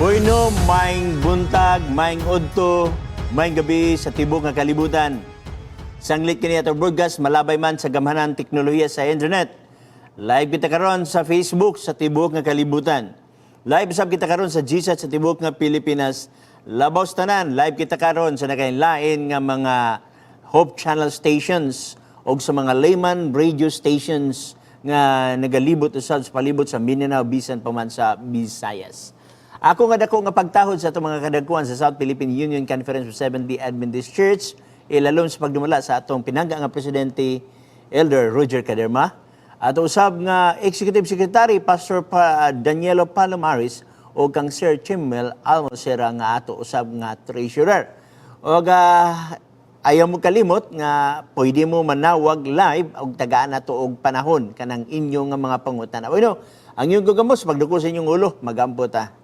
Bueno, maayong buntag, maayong udto, maayong gabi sa tibok nga kalibutan. Sanglit kini ato broadcast malabay man sa gamhanan teknolohiya sa internet. Live kita karon sa Facebook sa tibok nga kalibutan. Live sab kita karon sa GSAT sa tibok nga Pilipinas. Labaw sa tanan, live kita karon sa nakainlain nga mga Hope Channel stations o sa mga layman radio stations nga nagalibot usab sa palibot sa Mindanao, bisan pa man sa Visayas. Ako nga dako nga pagtahod sa atong mga kadagkuan sa South Philippine Union Conference of Seventh-day Adventist Church, ilalom sa pagdumala sa atong pinangga nga presidente, Elder Roger Caderma, at usab nga Executive Secretary, Pastor Danielo Palomares, o kang Sir Chimel Almocera nga ato usab nga treasurer. Og ayaw mo kalimot nga pwede mo manawag live og tagaan nato og panahon kanang inyong nga mga pangutana. Bueno, ang inyong gugamos pagduko sa inyong ulo, magampo ta.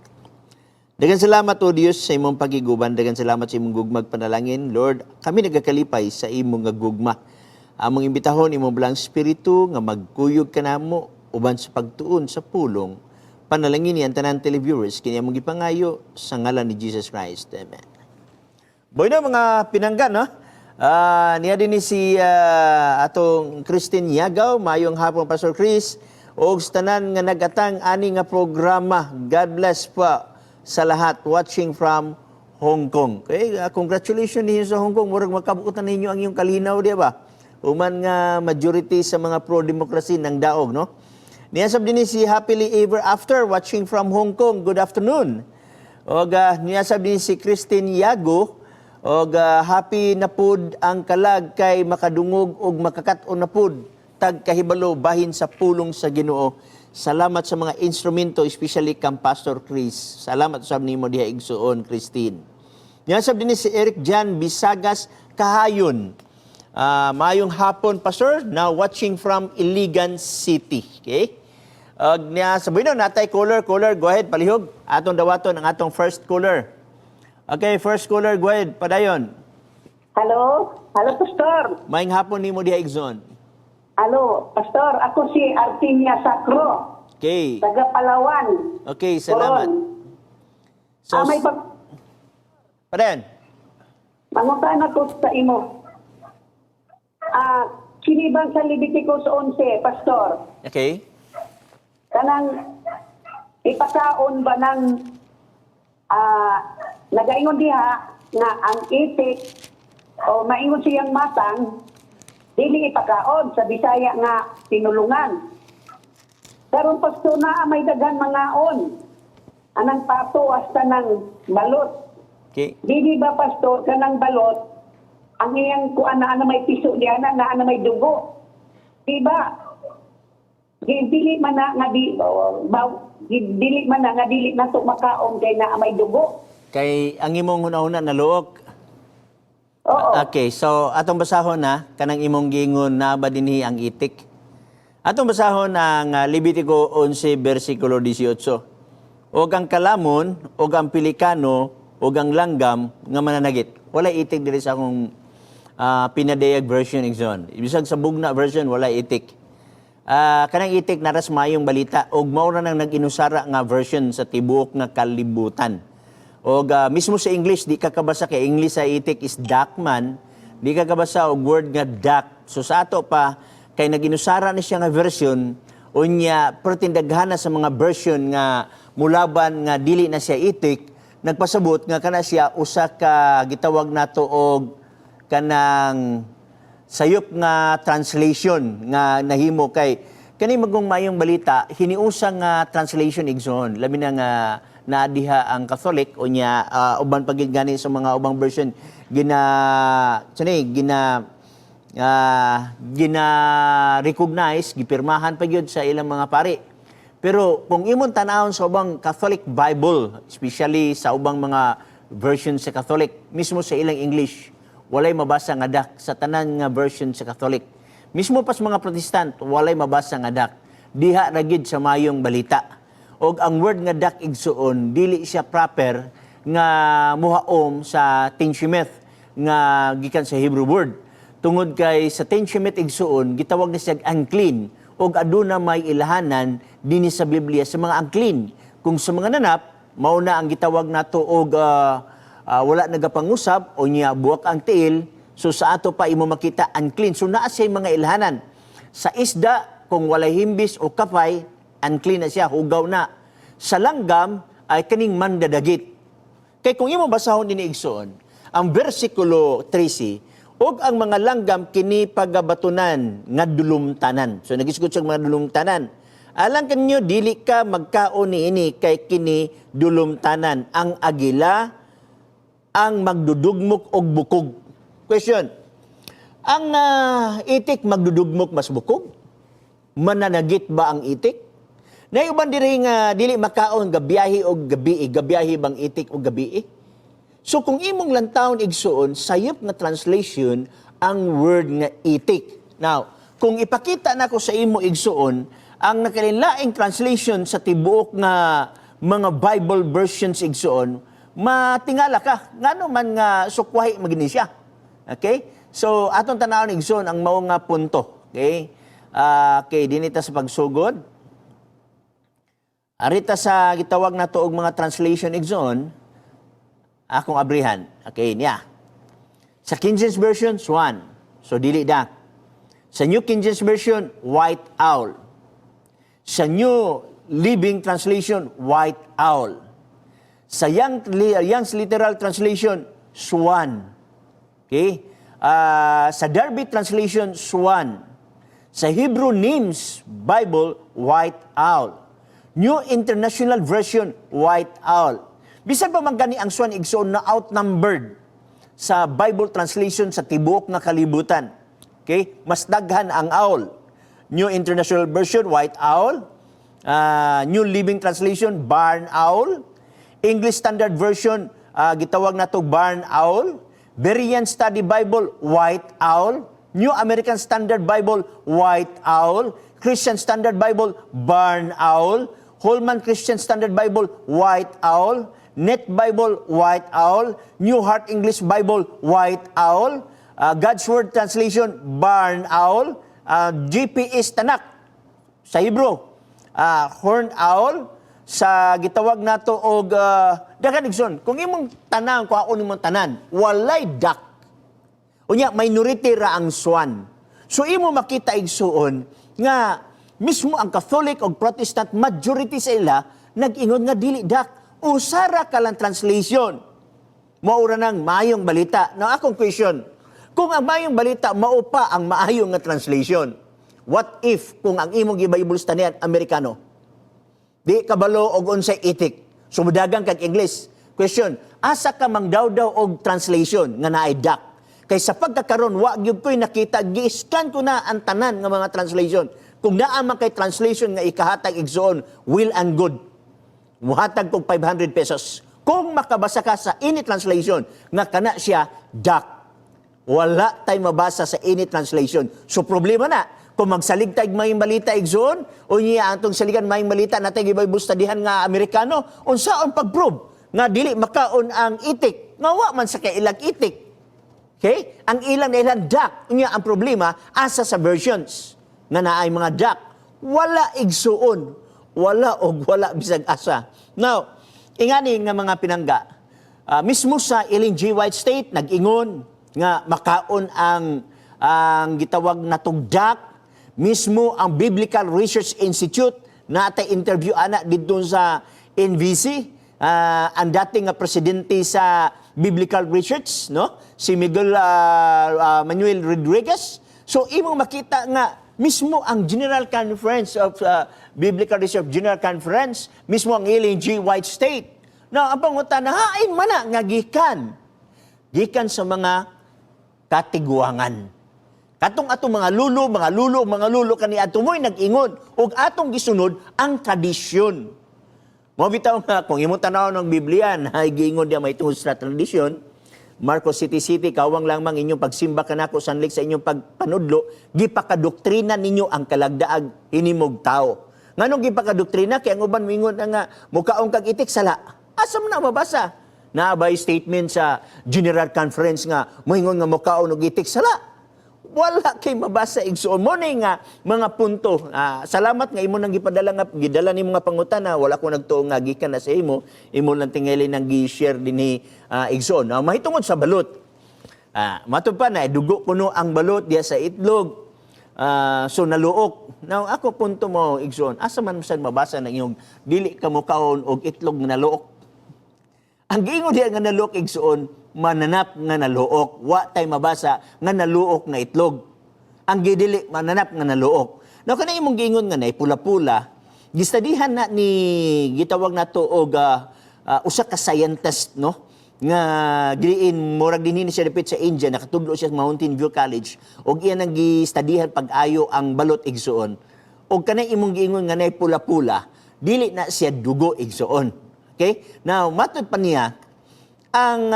Daghang salamat, O Dios, sa imong pagiguban, daghang salamat sa imong gugmag panalangin. Lord, kami nagakalipay sa imong nga gugma. Among imbitahon imong Balaang Espiritu nga magkuyog kanamo uban sa pagtuon sa pulong. Panalangin ni ang tanan televiewers, kini among gipangayo sa ngalan ni Jesus Christ. Amen. Bueno, mga pinangga, no? Niya din ni si atong Christine Yagaw, maayong hapon, Pastor Chris, og sa tanan nga nagatang ani nga programa. God bless pa sa lahat watching from Hong Kong. Okay, congratulations ninyo sa Hong Kong. Murag makabuotan ninyo ang inyong kalinaw, di ba? Human nga majority sa mga pro-democracy ng daog, no? Niya sab din ni si Happily Ever After watching from Hong Kong. Good afternoon. Og niya sab din si Christine Yago og happy na pud ang kalag kay makadungog og makakat-on na pud tag kahibalo bahin sa pulong sa Ginoo. Salamat sa mga instrumento, especially kang Pastor Chris. Salamat usab nimo diha, igsuon Christine. Niya sab din ni si Eric Jan Bisagas Kahayon. Maayong hapon, Pastor. Now watching from Iligan City. Okay? Og niya sa bueno, natay caller, caller, go ahead, palihog. Atong dawaton ang atong first caller. Okay, first caller, go ahead, padayon. Hello? Hello, Pastor. Maayong hapon nimo diha, igsoon. Hello, Pastor. Ako si Artinia Sacro, taga Palawan. Okay, salamat. Coron. So, May pag padayon. Mangutan ako sa imo. Kini bang sa Leviticus 11, Pastor? Okay. Kanang ipakaon ba ng nagaingon diha nga ang itik o maingon siyang matang dili ipakaon, sa Bisaya nga tinulungan. Karon, Pastor, na may daghan mangaon anang pato hasta ng balot. Dili ba, Pastor, kanang balot ang iyang kuan na ana may piso diha na na ana may dugo? Di ba? Di, dili man na nga di ba, dili man na nga dili na to makaon kay naa may dugo. Kay ang imong hunahuna na luok. Oo. Okay, so atong basahon na kanang imong giingon na ba dinhi ang itik. Atong basahon ang Levitico 11 versikulo 18. Og ang kalamon, og ang pilikano, og ang langgam nga mananagit. Wala itik diri sa akong pinadayag version, igsoon. Bisag sa bugna version, wala itik. Kanang itik naras mayong balita og mao ra nang nag-inusara nga version sa tibuok nga kalibutan. Og mismo sa English di ka kabasa kay English sa itik is duck man, di ka kabasa og word nga duck. So sa ato pa kay nag-inusara ni siya nga version, unya pertindaghan na sa mga version nga mulaban nga dili na siya itik, nagpasabot nga kana siya usa ka gitawag nato og kanang sayop nga translation nga nahimo, kay kani magong mayong balita hiniusa nga translation, igsoon, labi na nga naadiha ang Catholic, unya uban pa gid gani sa mga ubang version gina sani gina gina recognize, gipirmahan pa gyud sa ilang mga pari. Pero kung imong tan-awon sa ubang Catholic Bible, especially sa ubang mga version sa Catholic, mismo sa ilang English, walay mabasa nga duck sa tanan nga version sa Catholic. Mismo pa sa mga Protestant, walay mabasa nga duck. Diha ra gid sa mayong balita. Og ang word nga duck, igsuon, dili siya proper nga muhaom sa Tinshimeth nga gikan sa Hebrew word. Tungod kay sa Tinshimeth, igsuon, gitawag ni siya unclean og aduna may ilahanan dinhi sa Biblia sa mga unclean. Kung sa mga nanap, Mao na ang gitawag nato og wala nagapangusab o niya buwak ang tiil. So sa ato pa imo makita unclean. So naa siya mga ilhanan. Sa isda, kung walay himbis o kapay, unclean na siya, hugaw na. Sa langgam ay kaning mandadagit. Kay kung imo basahon dinhi, igsoon, ang versikulo 13, "Ug ang mga langgam kini pagabatunan nga dulumtanan." So nagisgot siya mga dulumtanan. "Alang kanyo dili ka magkaon niini kay kini dulumtanan. Ang agila, ang magdudugmok og bukog." Question. Ang itik magdudugmok mas bukog? Mananagit ba ang itik? Nay uban diri nga dili makaon gabiyahe og gabi, gabiyahe bang itik og gabi? So kung imong lantawon, igsuon, sayop nga translation ang word nga itik. Now, kung ipakita nako sa imo, igsuon, ang nakalinlaing translation sa tibuok nga mga Bible versions, igsuon, matingala ka. Ngano man nga sukwahi magini siya? Okay? So atong tanawon, igsuon, ang mao nga punto. Okay? Okay, dinhi ta sa pagsugod. Arita sa gitawag nato og mga translation, igsoon, akong abrihan. Okay, niya. Sa King James Version, swan. So, dili duck. Sa New King James Version, white owl. Sa New Living Translation, white owl. Sa Young's Literal Translation, swan. Okay? Sa Darby Translation, swan. Sa Hebrew Names Bible, white owl. New International Version, white owl. Bisan pa man gani ang swan, igsoon, na outnumbered sa Bible translation sa tibuok nga kalibutan. Okay? Mas daghan ang owl. New International Version, white owl. New Living Translation, barn owl. English Standard Version, gitawag nato barn owl. Berean Study Bible, white owl. New American Standard Bible, white owl. Christian Standard Bible, barn owl. Holman Christian Standard Bible, white owl. Net Bible, white owl. New Heart English Bible, white owl. God's Word Translation, barn owl. GPS Tanak, sa Hebrew, horned owl, sa gitawag nato og daghan, igsoon. Kung imong tanan, kung ako nimong tanan, walay duck. Unya minority ra ang swan. So imo makita, igsuon, nga mismo ang Catholic o Protestant, majority sa ila nag-ingon nga dili duck. Usara ka lang translation. Mao ra nang Maayong Balita. Now akong question, kung ang Maayong Balita mao pa ang maayo nga translation, what if kung ang imong gi-Bible study Amerikano? Di kabalo og unsay itik. Sumudagang kag English. Question, asa ka mangdawdaw og translation nga naay duck? Kay sa pagkakaron wa gyud ko'y nakita, gi-scan ko na ang tanan nga mga translation. Kung naa man kay translation nga ikahatag, igsoon, well and good. Muhatag kog 500 pesos. Kung makabasa ka sa any translation nga kana siya duck. Wala tay mabasa sa any translation. So problema na kung magsalig tayg Maayong Balita, igsoon, o niya atong saligan Maayong Balita natay Bible studyhan nga Amerikano, unsaon pag-prove nga dili makaon ang itik nga wa man sa kailag itik? Okay? Ang ilang na ilang duck. Unya ang problema asa sa versions nga naay mga duck? Wala, igsuon. Wala og wala bisag asa. Now, ingani nga mga pinangga, mismo sa Ellen G. White State nag-ingon nga makaon ang gitawag natong duck. Mismo ang Biblical Research Institute natay interview ana didto sa NBC, ang dating nga presidente sa Biblical Research, no, si Miguel Manuel Rodriguez. So imong makita nga mismo ang General Conference of Biblical Research General Conference, mismo ang Ellen G. White State. Now, ang pangutana, hain man na nga gikan gikan sa mga katiguangan? Katong atong mga lulo, mga lulo, mga lulo kani ato mo'y nag-ingon ug atong gisunod ang tradisyon. Mo bitaw nga kung imong tanaw ng Biblia na giingon diya may tungod sa tradisyon, Marcos City City, "Kawang lamang inyong pagsimba kanako sanlik sa inyong pagpanudlo, gipakadoktrina ninyo ang kalagdaag hinimog tao." Nganong gipakadoktrina? Kay ang uban moingon na nga mukaon kag itik, sala. Asa man na mabasa? Naa bay statement sa General Conference nga moingon nga mukaon og itik, sala? Wala kay mabasa, igsuon. Mao ni nga mga punto. Salamat nga imo nang gipadala nga gidala nimo nga pangutana. Wala ko nagtuo nga gikan na sa imo. Imo lang tingali nang gi-share dinhi, igsuon. Now, mahitungod sa balot. Matud pa na dugo kuno ang balot diya sa itlog. So naluok. Now ako punto mo, igsuon, asa man sad mabasa ng iyong dili ka mokaon og itlog nga naluok? Ang giingon diya nga naluok, igsuon, mananap nga naluok. Wa tay mabasa nga naluok nga itlog. Ang gidili mananap nga naluok. Now kana imong giingon nga nay pula-pula, gistadihan na ni gitawag nato og usa ka scientist, no, nga giliin murag dinhi ni siya dapit sa India, nakatudlo siya sa Mountain View College og iya nang gistadihan pag-ayo ang balot, igsuon. Og kanay imong giingon nga nay pula-pula, dili na siya dugo, igsuon. Okay, now matud pa niya ang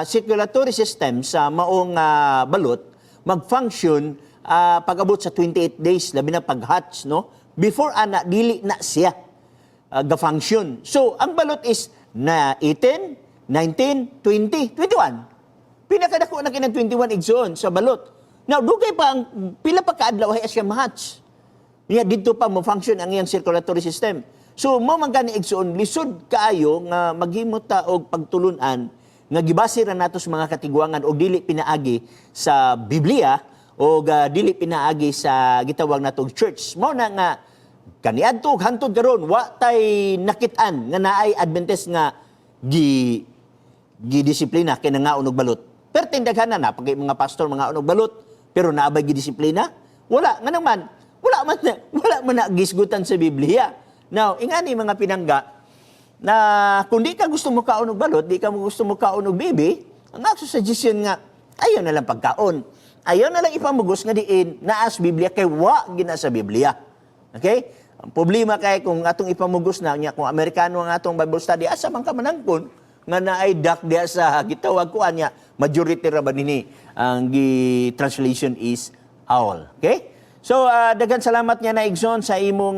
circulatory system sa maong balot mag-function pag-abot sa 28 days, labi na pag-hatch, no? Before ana, dili na siya ga-function. So ang balot is na 18, 19, 20, 21. Pinakadako na kinang 21, igsoon, sa balot. Now dugay pa ang pila pa kaadlaw ay siya ma-hatch. Niya didto pa mo function ang iyang circulatory system. So mao man gani, igsoon, lisod kaayo nga maghimo ta og pagtulunan nga gibase ra nato sa mga katigwangan og dili pinaagi sa Biblia o dili pinaagi sa gitawag nato og church. Mao na nga kaniadto ug hantod karon wa tay nakit-an nga naay Adventist nga gidisiplina kay nangaon og balot. Pero tindaghan na pag mga pastor mga og balot, pero naa bay gidisiplina? Wala nga naman. Wala man na gisgutan sa Biblia. Now, ingani mga pinangga na kung di ka gusto mo kaon og balot, di ka mo gusto mo kaon og bibi, ang ako suggestion nga ayaw na lang pagkaon. Ayaw na lang ipamugos nga diin naa sa Biblia kay wa gina sa Biblia. Okay? Ang problema kay kung atong ipamugos na niya, kung Amerikano ang atong Bible study, asa man ka manangkon nga naay duck diya sa gitawag ko anya? Majority ra ba nini ang gi translation is owl. Okay? So daghan salamat niya na, igsoon, sa imong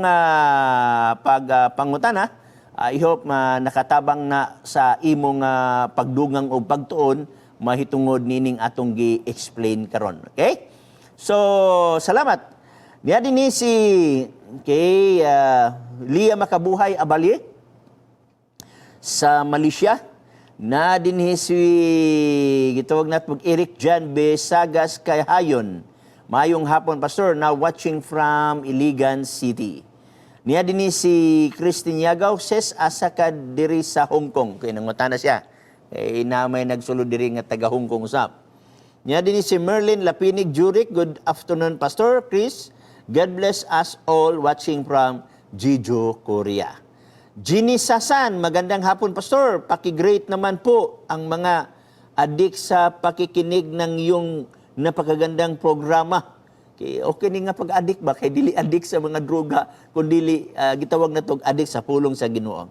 pagpangutana. I hope ma nakatabang na sa imong pagdugang o pagtuon mahitungod nining atong gi-explain karon. Okay? So salamat. Niya din ni si kay Lia Makabuhay Abalye sa Malaysia. Na din si gitawag nato Eric Jan Besagas Kahayon. Mayong hapon, Pastor, now watching from Iligan City. Niya din ni si Christine Yagaw, "Sis, asa ka diri sa Hong Kong?" Kay nangutana siya. Eh, na may nagsulod diri nga taga Hong Kong usap. Niya din ni si Merlin Lapinig Jurik, "Good afternoon, Pastor Chris. God bless us all watching from Jeju, Korea." Ginny Sasan, "Magandang hapon, Pastor. Paki-greet naman po ang mga adik sa pakikinig ng iyong napakagandang programa." Okay, okay ni nga pag-adik ba kay dili adik sa mga droga kun dili gitawag na tog adik sa pulong sa Ginoo.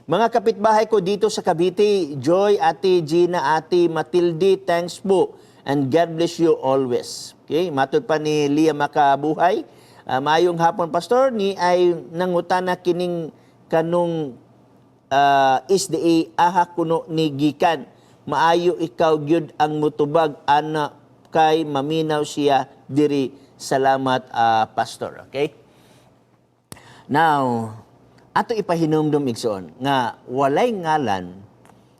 "Mga kapitbahay ko dito sa Cavite, Joy, Ate Gina, Ate Matilde, thanks po and God bless you always." Okay, matod pa ni Lia Makabuhay, "Maayong hapon, Pastor, ni ay nangutana kining kanong SDA aha kuno ni gikan. Maayo ikaw gyud ang mutubag ana kay maminaw siya diri. Salamat, Pastor." Okay? Now, ato ipahinumdum, igsoon, nga walay ngalan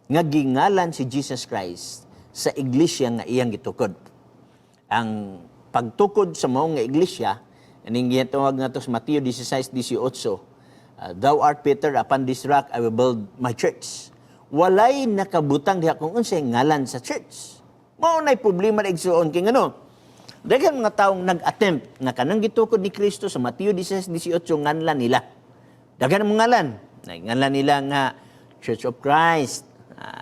nga gingalan si Jesus Christ sa iglesia nga iyang gitukod. Ang pagtukod sa mao nga iglesia, aning gitawag nato sa Mateo 16:18, "Thou art Peter, upon this rock I will build my church." Walay nakabutang diha kung unsay ngalan sa church. Mao nay problema na, igsuon, kay ngano? Daghan mga taong nag-attempt nga kanang gitukod ni Kristo sa Mateo 16:18 nganlan nila. Daghan ang ngalan. Ngalan nila nga Church of Christ.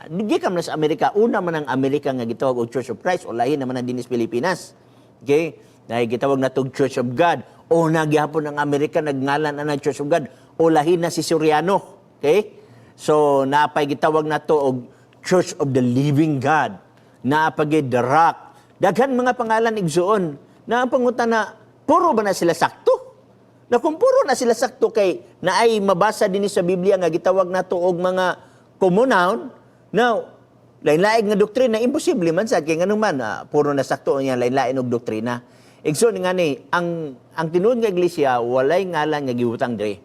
Gikan man sa Amerika, una man ang Amerika nga gitawag og Church of Christ o lahi naman ang dinis Pilipinas. Okay? Dahil gitawag na tog Church of God. O nagyapon ang Amerika nagngalan na ng Church of God o lahi na si Soriano. Okay? So naapay gitawag na to og Church of the Living God. Naapay The Rock. Daghan mga pangalan, igsuon. Na ang pangutana, puro ba na sila sakto? Na kung puro na sila sakto kay naay mabasa din sa Biblia nga gitawag nato og mga common noun. Now, Lain-lain nga doktrina, imposible man sad kay nganong man puro na sakto niya lain-lain og doktrina. Igsoon nga ni ang tinuod nga iglesia walay ngalan nga gibutang diri.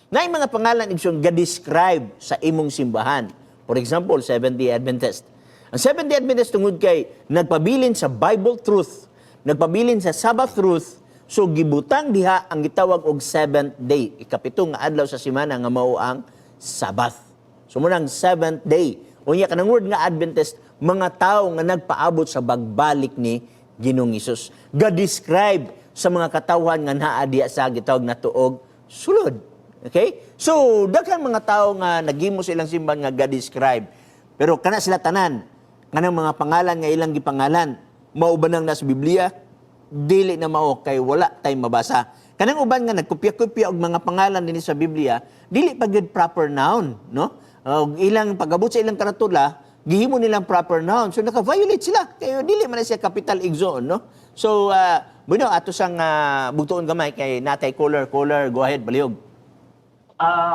Naay mga pangalan, igsoon, ga-describe sa imong simbahan. For example, Seventh-day Adventist. Ang Seventh-day Adventist, tungod kay nagpabilin sa Bible truth, nagpabilin sa Sabbath truth, so gibutang diha ang gitawag og seventh day, ikapito nga adlaw sa semana nga mao ang Sabbath. So mao nang seventh day. Unya kanang word nga Adventist, mga tao nga nagpaabot sa pagbalik ni Ginoong Hesus. Ga-describe sa mga katawhan nga naa diha sa gitawag na tuog sulod. Okay? So, daghan mga tao nga naghimo sa ilang simbahan nga ga-describe. Pero kana sila tanan, kanang mga pangalan nga ilang gipangalan, mao ba nang nasa Biblia? Dili na mao kay wala tay mabasa. Kanang uban nga nagkopya-kopya og mga pangalan dinhi sa Biblia, dili pa gyud proper noun, no? Og ilang pag-abot sa ilang karatula, gihimo nilang proper noun. So naka-violate sila. Kay dili man na siya capital, igsoon, no? So, bueno, ato sang bugtuon gamay kay natay caller, caller, go ahead, balihog.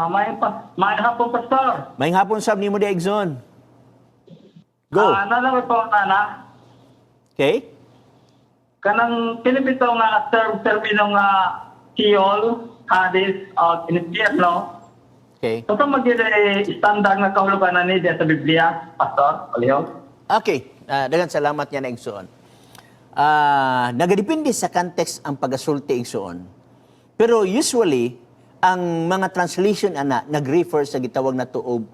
May hapon, Pastor. Maayong hapon sab nimo di, igsoon. Go. Naa lang po na Okay? Kanang kini bitaw nga termino nga Sheol, Hades, o impyerno. Totoo magyud standard nga kahulugan na ni diya sa Biblia, Pastor? Palihog. Okay. Daghang salamat niya na, igsoon. Nagadepende sa context ang pagasulti, igsoon. Pero usually, ang mga translation ana nag-refer sa gitawag na tuob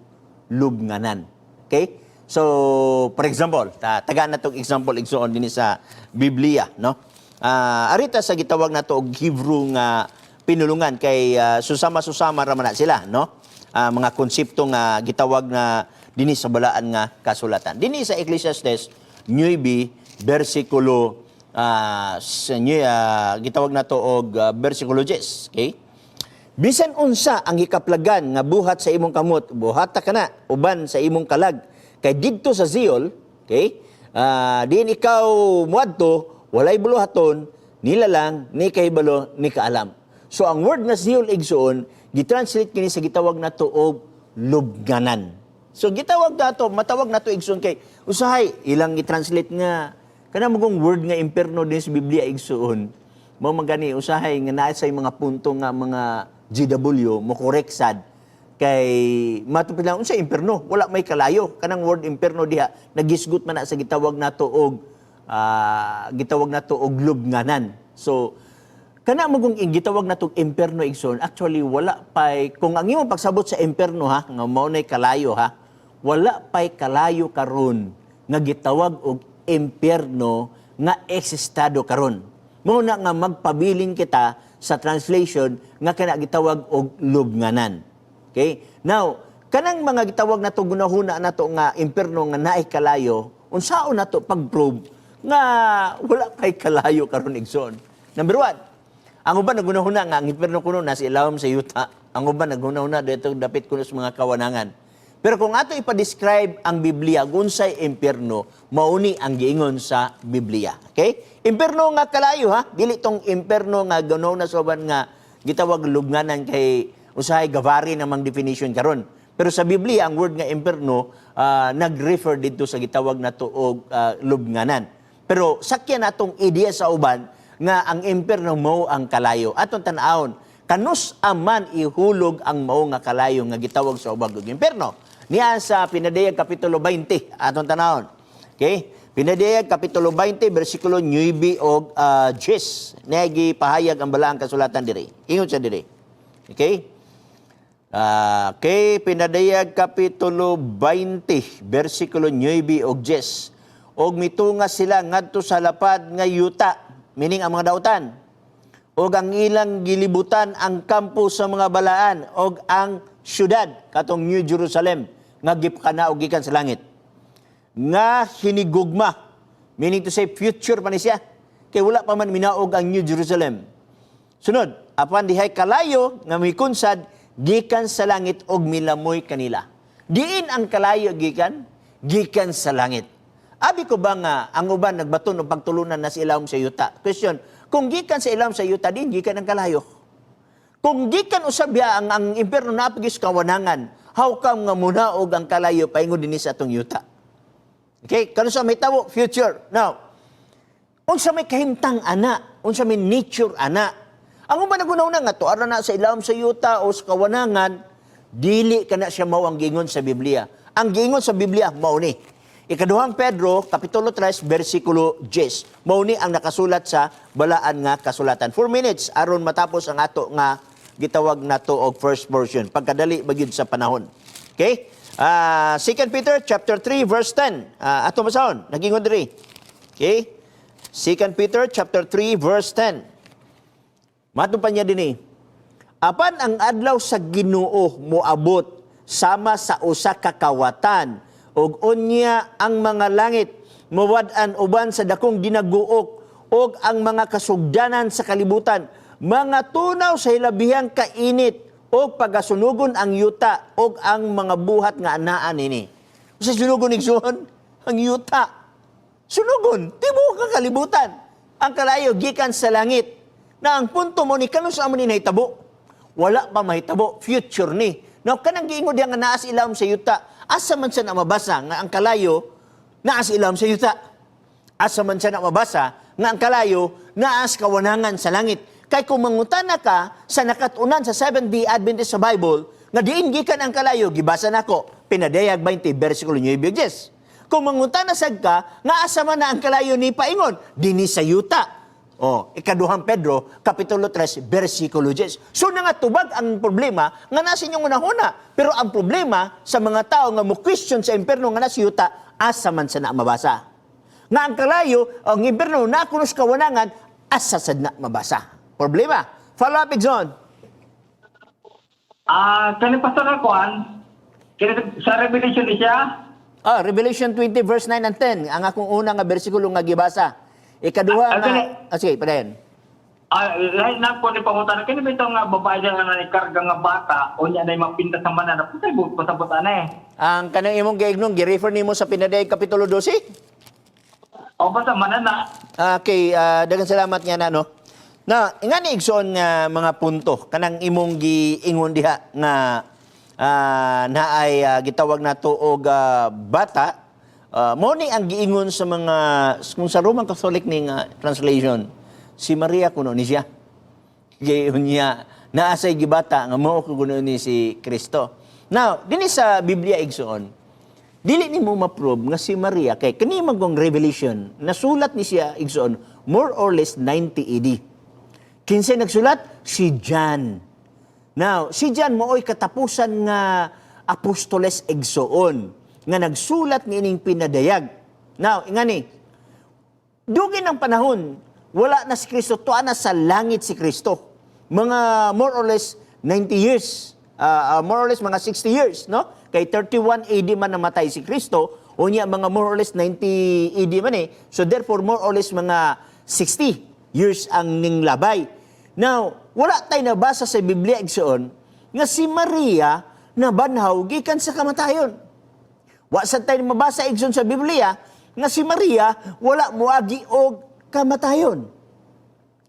lubnganan. Okay? So, for example, tagaan na tong example, igsoon, dinhi sa Biblia, no? Arita sa gitawag na og Hebrew nga pinulungan kay susama-susama ra man na sila, no? Mga konsepto nga gitawag na dinhi sa balaan nga kasulatan. Dinhi sa Ecclesiastes 9 bersikulo sa gitawag na to og bersikulo 10, okay? Bisan unsa ang hikaplagan nga buhat sa imong kamot, buhata kana uban sa imong kalag kay didto sa Sheol, okay? Diin ikaw muadto, walay buluhaton, nilalang ni kahibalo ni kaalam. So ang word nga Sheol, igsoon, gitranslate kini sa gitawag na og lubnganan. So gitawag nato, matawag nato, igsoon, kay usahay ilang i-translate nga kana magong word nga imperno din sa Biblia, igsoon. Mao man gani usahay nga naa sa mga punto nga mga GW mo correct sad kay matupid lang unsa imperno, wala may kalayo. Kanang word imperno diha nagisgot man na sa gitawag nato og gitawag nato og lubnganan. So kana magong gitawag nato og imperno, igsoon, actually wala pay, kung ang imong pagsabot sa imperno ha nga mao nay kalayo ha, wala pay kalayo karon nga gitawag og impyerno nga eksistado karon. Mao na nga magpabilin kita sa translation nga kana gitawag og lubnganan. Okay? Now, kanang mga gitawag nato gunahuna nato nga impyerno nga naay kalayo, unsaon nato pag-prove nga wala pay kalayo karon, igsoon? Number one, ang uban nagunahuna nga ang impyerno kuno nasa ilawom sa yuta. Ang uban nagunahuna dito dapit kuno sa mga kawanangan. Pero kung ato ipa-describe ang Biblia unsay impyerno, mauni ang giingon sa Biblia. Okay? Impyerno nga kalayo ha, dili tong impyerno nga ganaw na soban nga gitawag lubnganan kay usahay gavari namang definition karon. Pero sa Biblia ang word nga impyerno nag-refer dito sa gitawag na tuog lubnganan. Pero sakyan natong ideya sa uban nga ang impyerno mao ang kalayo. Atong tan-awon kanus aman ihulog ang mao nga kalayo nga gitawag sa ubag og impyerno. Niya sa Pinadayag Kapitulo 20, atong tanawon. Okay? Pinadayag Kapitulo 20 bersikulo 9 og 10. Niya gipahayag ang balaang kasulatan diri. Ingon siya diri. Okay? Okay, Pinadayag Kapitulo 20 bersikulo 9 og 10. Og mitunga sila ngadto sa lapad nga yuta, meaning ang mga dautan. Og ang ilang gilibutan ang kampo sa mga balaan og ang syudad katong New Jerusalem nga gipakanaog gikan sa langit nga hinigugma, meaning to say future pa ni siya kay wala pa man minaog ang New Jerusalem. Sunod, apan dihay kalayo nga mikunsad gikan sa langit og milamoy kanila. Diin ang kalayo gikan? Gikan sa langit. Abi ko ba nga ang uban nagbaton og pagtulunan na sa ilawom sa yuta? Question, kung gikan sa ilawom sa yuta, din gikan ang kalayo? Kung gikan usab biya ang impyerno naa pa gyud sa kawanangan, how come nga munaog ang kalayo paingon dinhi sa atong yuta? Okay, kanus-a mahitabo? Future. Now, unsa may kahimtang ana, unsa may nature ana? Ang uban naghuna nga tuara na sa ilawom sa yuta o sa kawanangan, dili kana siya mao ang giingon sa Biblia. Ang giingon sa Biblia mao ni Ikaduhang Pedro, Kapitulo 3, versikulo 10. Mao ni ang nakasulat sa balaan nga kasulatan. 4 minutes aron matapos ang ato nga gitawag nato og first portion. Pagkadali ba gyud sa panahon. Okay? 2 Peter chapter 3 verse 10. Ato basahon, nagingon diri. Okay? 2 Peter chapter 3 verse 10. Mato pa niya dinhi. Apan ang adlaw sa Ginoo moabot sama sa usa ka kawatan, ug unya ang mga langit mawad-an uban sa dakong dinaguok, ug ang mga kasugdanan sa kalibutan mga tunaw sa hilabihang kainit, ug pagasunugon ang yuta ug ang mga buhat nga anaa nini. Sa sunugon, igsoon, ang yuta. Sunugon, tibuok ang kalibutan. Ang kalayo gikan sa langit. Na ang punto mo ni kanus-a man ni nahitabo? Wala pa mahitabo, future ni. Now kanang giingon diha nga naa sa ilawom sa yuta, asa man siya na mabasa nga ang kalayo naa sa ilawom sa yuta? Asa man siya na mabasa nga ang kalayo naa sa kawanangan sa langit? Kay kung mangutana ka sa nakatunan sa Seventh-day Adventist sa Bible, nga diin gikan ang kalayo, gibasa nako, Pinadayag 20, versikulo 9 10. Kung mangutana sad ka, nga asa man na ang kalayo ni paingon, dinhi sa yuta. O, Ikaduhang Pedro, Kapitulo 3, versikulo 10. So nangatubag ang problema nga nasa inyong unahuna. Pero ang problema sa mga tao nga mo question sa impierno nga nasa yuta, asa man sa na mabasa? Nga ang kalayo, ang impierno na kuno sa kawanangan, asa sad na mabasa? Problema. Follow up, Igsoon. Kani, Pastor, kuan kini sa Revelation ni siya. Revelation 20 verse 9 and 10, ang akong una nga bersikulo nga gibasa. Ikaduha nga. Dali. Sige, padayon. Lahi na po ni pangutana, kini bitaw nga babae nga nanikarga nga bata unya na mapintas sa manana, putay buot pasabot ana eh. Ang kanang imong giignon, gi-refer nimo sa Pinadayag Kapitulo 12? O basta manana. Okay, daghang salamat nga na, no. Na nga ni, igsoon, nga mga punto kanang imong giingon diha nga naay gitawag nato og bata, mao ni ang giingon sa mga kung sa Roman Catholic ning translation, si Maria kuno ni siya. Giingon niya naa say gibata nga mao kuno ni si Kristo. Now, dinhi sa Biblia, igsoon, dili nimo ma-prove nga si Maria, kay kani man kong Revelation nasulat ni siya, igsoon, more or less 90 AD. Kinsay nagsulat? Si John. Now, si John mooy katapusan nga apostoles, igsoon, nga nagsulat niining Pinadayag. Now, ingani, dugay ng panahon, wala na si Kristo, tuwa na sa langit si Kristo. Mga more or less 90 years, more or less mga 60 years, no? Kay 31 AD man namatay si Kristo, unya mga more or less 90 AD man eh. So therefore, more or less mga 60 years ang ninglabay. Now, wala tayo nabasa sa Biblia, igsoon, nga si Maria nabanhaw gikan sa kamatayon. Wa sad tayo mabasa, igsoon, sa Biblia nga si Maria wala moagi og kamatayon.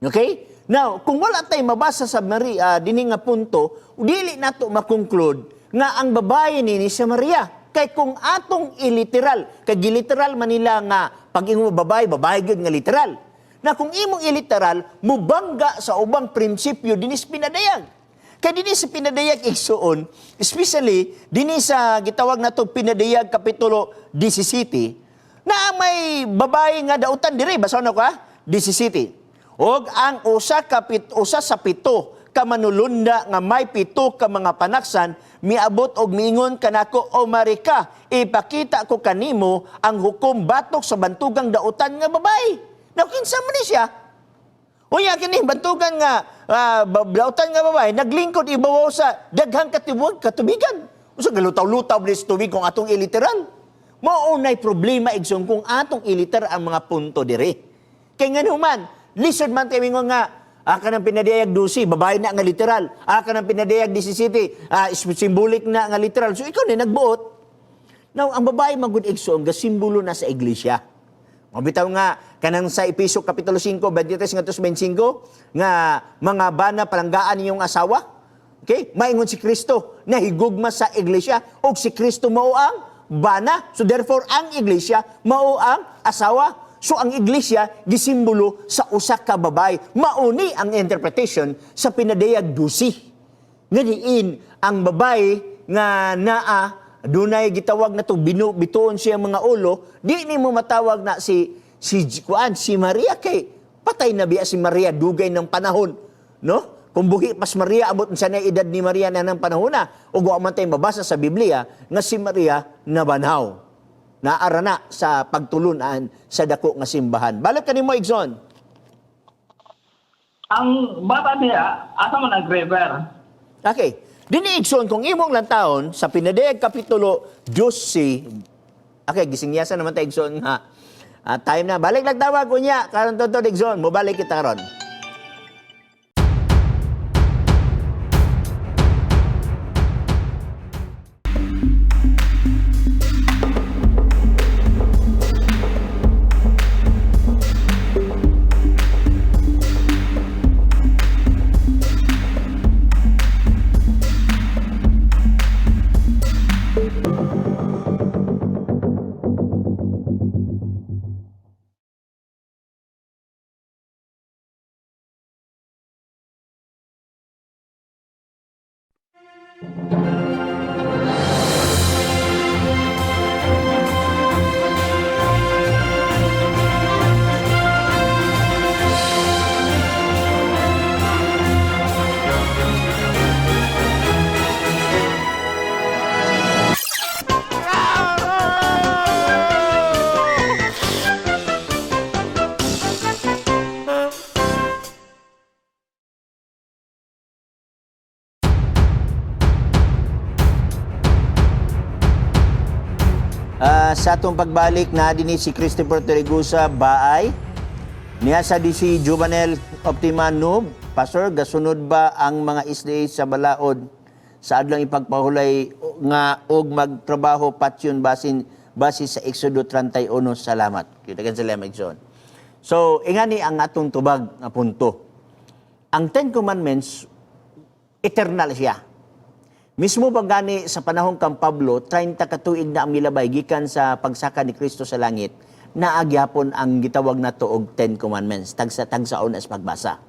Okay? Now, kung wala tayo mabasa sa Maria dinhi nga punto, dili nato ma-conclude nga ang babae ni si Maria. Kay kung atong iliteral, kay giliteral man nila nga pag ingon mo babae, babae gyud nga literal. Na kung imong iliteral, mubangga sa ubang prinsipyo dinhi sa Pinadayag. Kay dinhi sa Pinadayag, igsoon, especially dinhi sa gitawag nato Pinadayag Kapitulo 17, na may babae nga dautan diri, basa na ko ha, 17. Og ang usa sa pito ka manulunda nga may pito ka mga panaksan miabot og miingon kanako, "O marika, ipakita ko kanimo ang hukom batok sa bantugang dautan nga babae." Now, kinsa man ni siya? Unya kini bantugan nga dautan nga babae naglingkod ibabaw sa daghang katibuag katubigan. Usa galutaw-lutaw ni sa tubig kung atong iliteral. Mao nay problema, igsoon, kung atong iliteral ang mga punto diri. Kay ngano man, lisod man tayo mingon nga kanang Pinadayag 12, babae na nga literal. Kanang Pinadayag 17, symbolic na nga literal. So ikaw ni nagbuot. Now, ang babae magud, igsoon, ga simbolo na sa iglesia. Mabitaw nga kanang sa Epeso Kapitulo 5, 23 ngadto sa 25 nga mga bana, palanggaan inyong asawa. Okay? Maingon si Kristo na higugma sa iglesia ug si Kristo mao ang Bana. So therefore, ang iglesia mao ang asawa. So ang iglesia gisimbolo sa usa ka babae. Mauni ang interpretation sa Pinadayag 12. Nga diin ang babae nga naa dunay gitawag na to bituon siya mga ulo, di nimo matawag na si si kuan si Maria kay patay na biya si Maria dugay ng panahon, no? Kung buhi pas Maria, abot sa na edad ni Maria na ng panahon na, ug wa man tay mabasa sa Biblia nga si Maria nabanhaw. Naara na sa pagtulunan sa dako nga simbahan. Balik kanimo, Igson. Ang bata niya, asa man ang river? Okay. Dini, Igsoon, kung imong lantaon sa Pinadayag Kapitulo 12. Okay, gisingyasan naman tayo, Igsoon, nga. Time na. Balik lang tawag unya karon to, Igsoon. Mobalik kita karon. Sa atong pagbalik na dinhi si Christopher Torregosa Baay. Niya sa di si Juvenel Optima Noob. Pastor, gasunod ba ang mga SDA sa balaod sa adlang ipagpahulay nga og magtrabaho patyon basin base sa Exodo 31? Salamat. Kita salamat, John. So, ingani ang atong tubag nga punto. Ang Ten Commandments, eternal siya. Mismo ba gani sa panahon kang Pablo, 30 ka tuig na ang milabay gikan sa pagsaka ni Kristo sa langit, naagyapon ang gitawag na og Ten Commandments, tagsa tagsaon as pagbasa.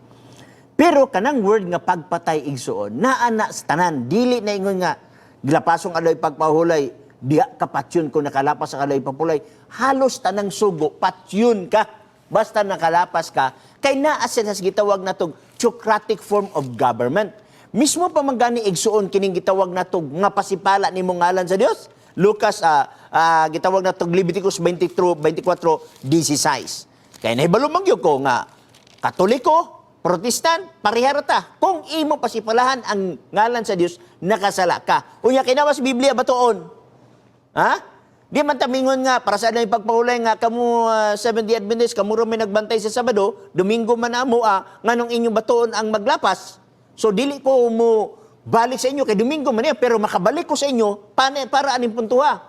Pero kanang word nga pagpatay, igsuon, naa na sa tanan, dili na ingon nga gilapasong adlaw pagpahulay, diha ka patyon kung nakalapas ang adlaw pagpahulay. Halos tanang sugo patyon ka basta nakalapas ka kay naa sila sa gitawag natog theocratic form of government. Mismo pa man gani, igsuon, kining gitawag natog nga pasipala nimo ngalan sa Dios. Lucas gitawag natog Leviticus 23 24 16. Kay nahibalo man gyud ko nga Katoliko, Protestant, parehara ta. Kung imo pasipalahan ang ngalan sa Dios, nakasala ka. Unya kinawas Biblia batuon. Ha? Di man ta mingon nga para sa adlaw pagpahulay nga kamo Seventh-day Adventist, kamo ra may nagbantay sa Sabado, Domingo man amo nganong inyong batuon ang maglapas. So dili ko mo balik sa inyo kay Domingo man yan, pero makabalik ko sa inyo pane, para aning puntuha.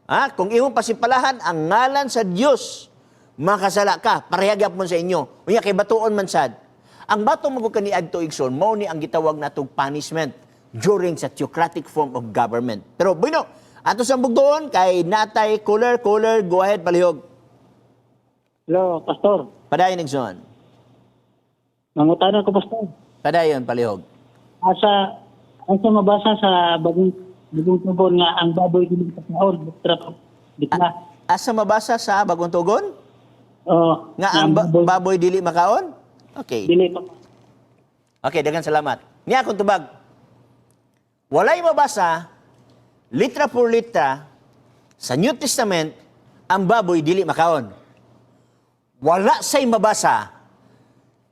Ha? Kung imong pasipalahan ang ngalan sa Dios, makasala ka, pareha gyapon sa inyo. Unya kay batuon man sad. Ang bato mo kani adto, igsoon, mao ni ang gitawag natong punishment during sa theocratic form of government. Pero bueno, ato sa bugtuon kay natay caller, caller, go ahead, palihog. Hello, Pastor. Padayon, igsoon. Mangutana ko, Pastor. Padayon, palihog. Asa mabasa sa bagong tugon nga ang baboy dili pakaon, bitla. Asa mabasa sa Bagong Tugon? Oh, Nga ang baboy dili makaon? Okay. dili pa. Okay, daghang salamat. Niya akong tubag. Walay mabasa, litra por litra, sa New Testament, ang baboy dili makaon. Wala say mabasa,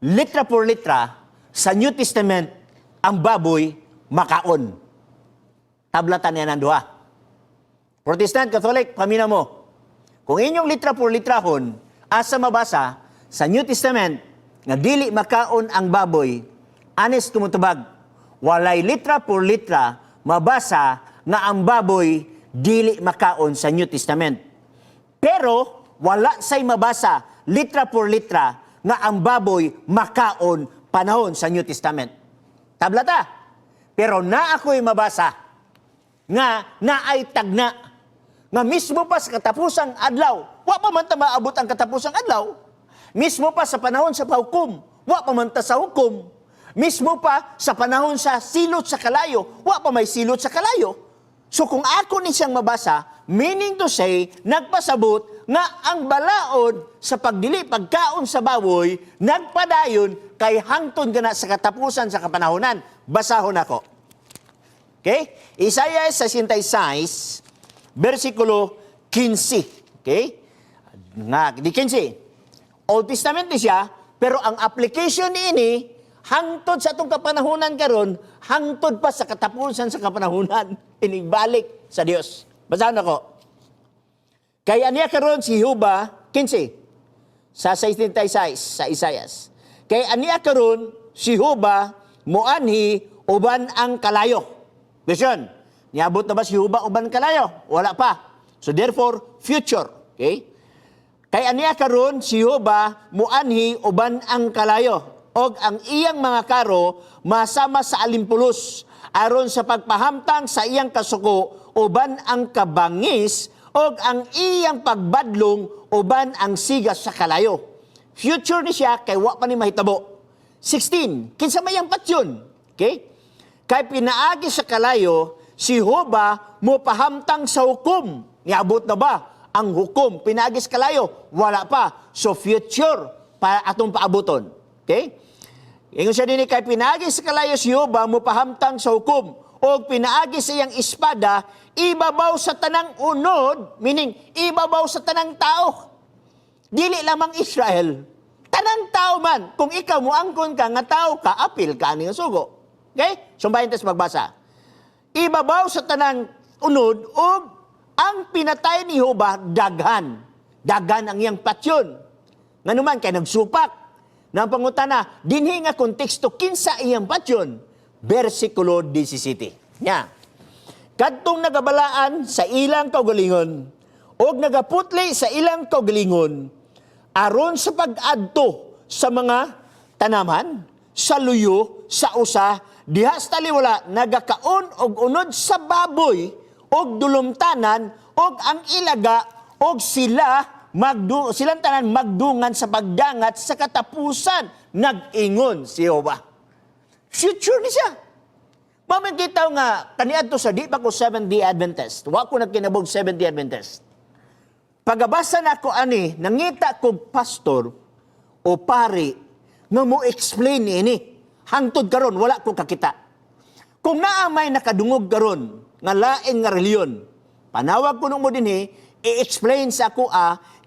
litra por litra, sa New Testament, ang baboy makaon. Tablatan niya ng duha. Protestant, Catholic, pamina mo. Kung inyong litra por litrahon, asa mabasa sa New Testament nga dili makaon ang baboy, honest kumutubag, walay litra por litra mabasa nga ang baboy dili makaon sa New Testament. Pero wala say mabasa litra por litra nga ang baboy makaon panahon sa New Testament. Tablata. Pero na ako'y mabasa nga naay tagna. Nga mismo pa sa katapusang adlaw, wa pa man ta maabot ang katapusang adlaw. Mismo pa sa panahon sa pahukom, wa pa man ta sa hukom. Mismo pa sa panahon sa silot sa kalayo, wa pa may silot sa kalayo. So kung ako ni siyang mabasa, meaning to say, nagpasabot nga ang balaod sa pagdili pagkaon sa baboy, nagpadayon kay hangtod gana sa katapusan sa kapanahonan. Basahon ako. Okay? Isaiah 66, versikulo 15. Okay? Nga, di 15. Old Testament ni siya, pero ang application niini hangtod sa atong kapanahunan karon, hangtod pa sa katapusan sa kapanahunan, inigbalik sa Dios. Basahan ako. Kaya niya karon si Jehova, 15, sa 66 sa Isayas. Kay aniya karon si Jehova moanhi uban ang kalayo. Question, niabot na ba si Jehova uban kalayo? Wala pa. So therefore, future. Okay? Kay aniya karon si Jehova muanhi uban ang kalayo og ang iyang mga karo masama sa alimpulos aron sa pagpahamtang sa iyang kasuko uban ang kabangis og ang iyang pagbadlong uban ang sigas sa kalayo. Future ni siya kay wa pa ni mahitabo. 16. Kinsa may ang patyon? Okay? Kay pinaagi sa kalayo, si Jehova mo pahamtang sa hukom. Niabot na ba ang hukom? Pinaagi sa kalayo? Wala pa. So future pa atong paabuton. Okay? Ingon siya dinhi, kay pinaagi sa kalayo si Jehova mo pahamtang sa hukom og pinaagi sa iyang espada ibabaw sa tanang unod, meaning ibabaw sa tanang tao. Dili lamang Israel. Tanang tao man. Kung ikaw moangkon ka nga tao ka, apil ka ani nga sugo. Okay? Sumbahin tas magbasa. Ibabaw sa tanang unod ug ang pinatay ni Jehova daghan. Daghan ang iyang patyon. Nganuman kay nagsupak. Nang pangutana, dinhi nga konteksto kinsa iyang patyon? Versikulo 17. Nya. Kadtong nagabalaan sa ilang kaugalingon og nagaputli sa ilang kaugalingon aron sa pag-adto sa mga tanaman, sa luyo, sa usa, diha sa taliwala nagakaon og unod sa baboy og dulumtanan og ang ilaga og silang tanan magdungan sa pagdangat sa katapusan, nag-ingon si Jehova. Future ni siya. Mamin kita nga kaniadto sa di pa ko Seventh-day Adventist. Wa ko nagkinabog Seventh-day Adventist. Pagabasa nako ani, nangita kog pastor o pari nga mo explain ini. Hangtod karon wala ko kakita. Kung naa may nakadungog karon nga lain nga reliyon, panawag ko mo dinhi, i-explain sa ako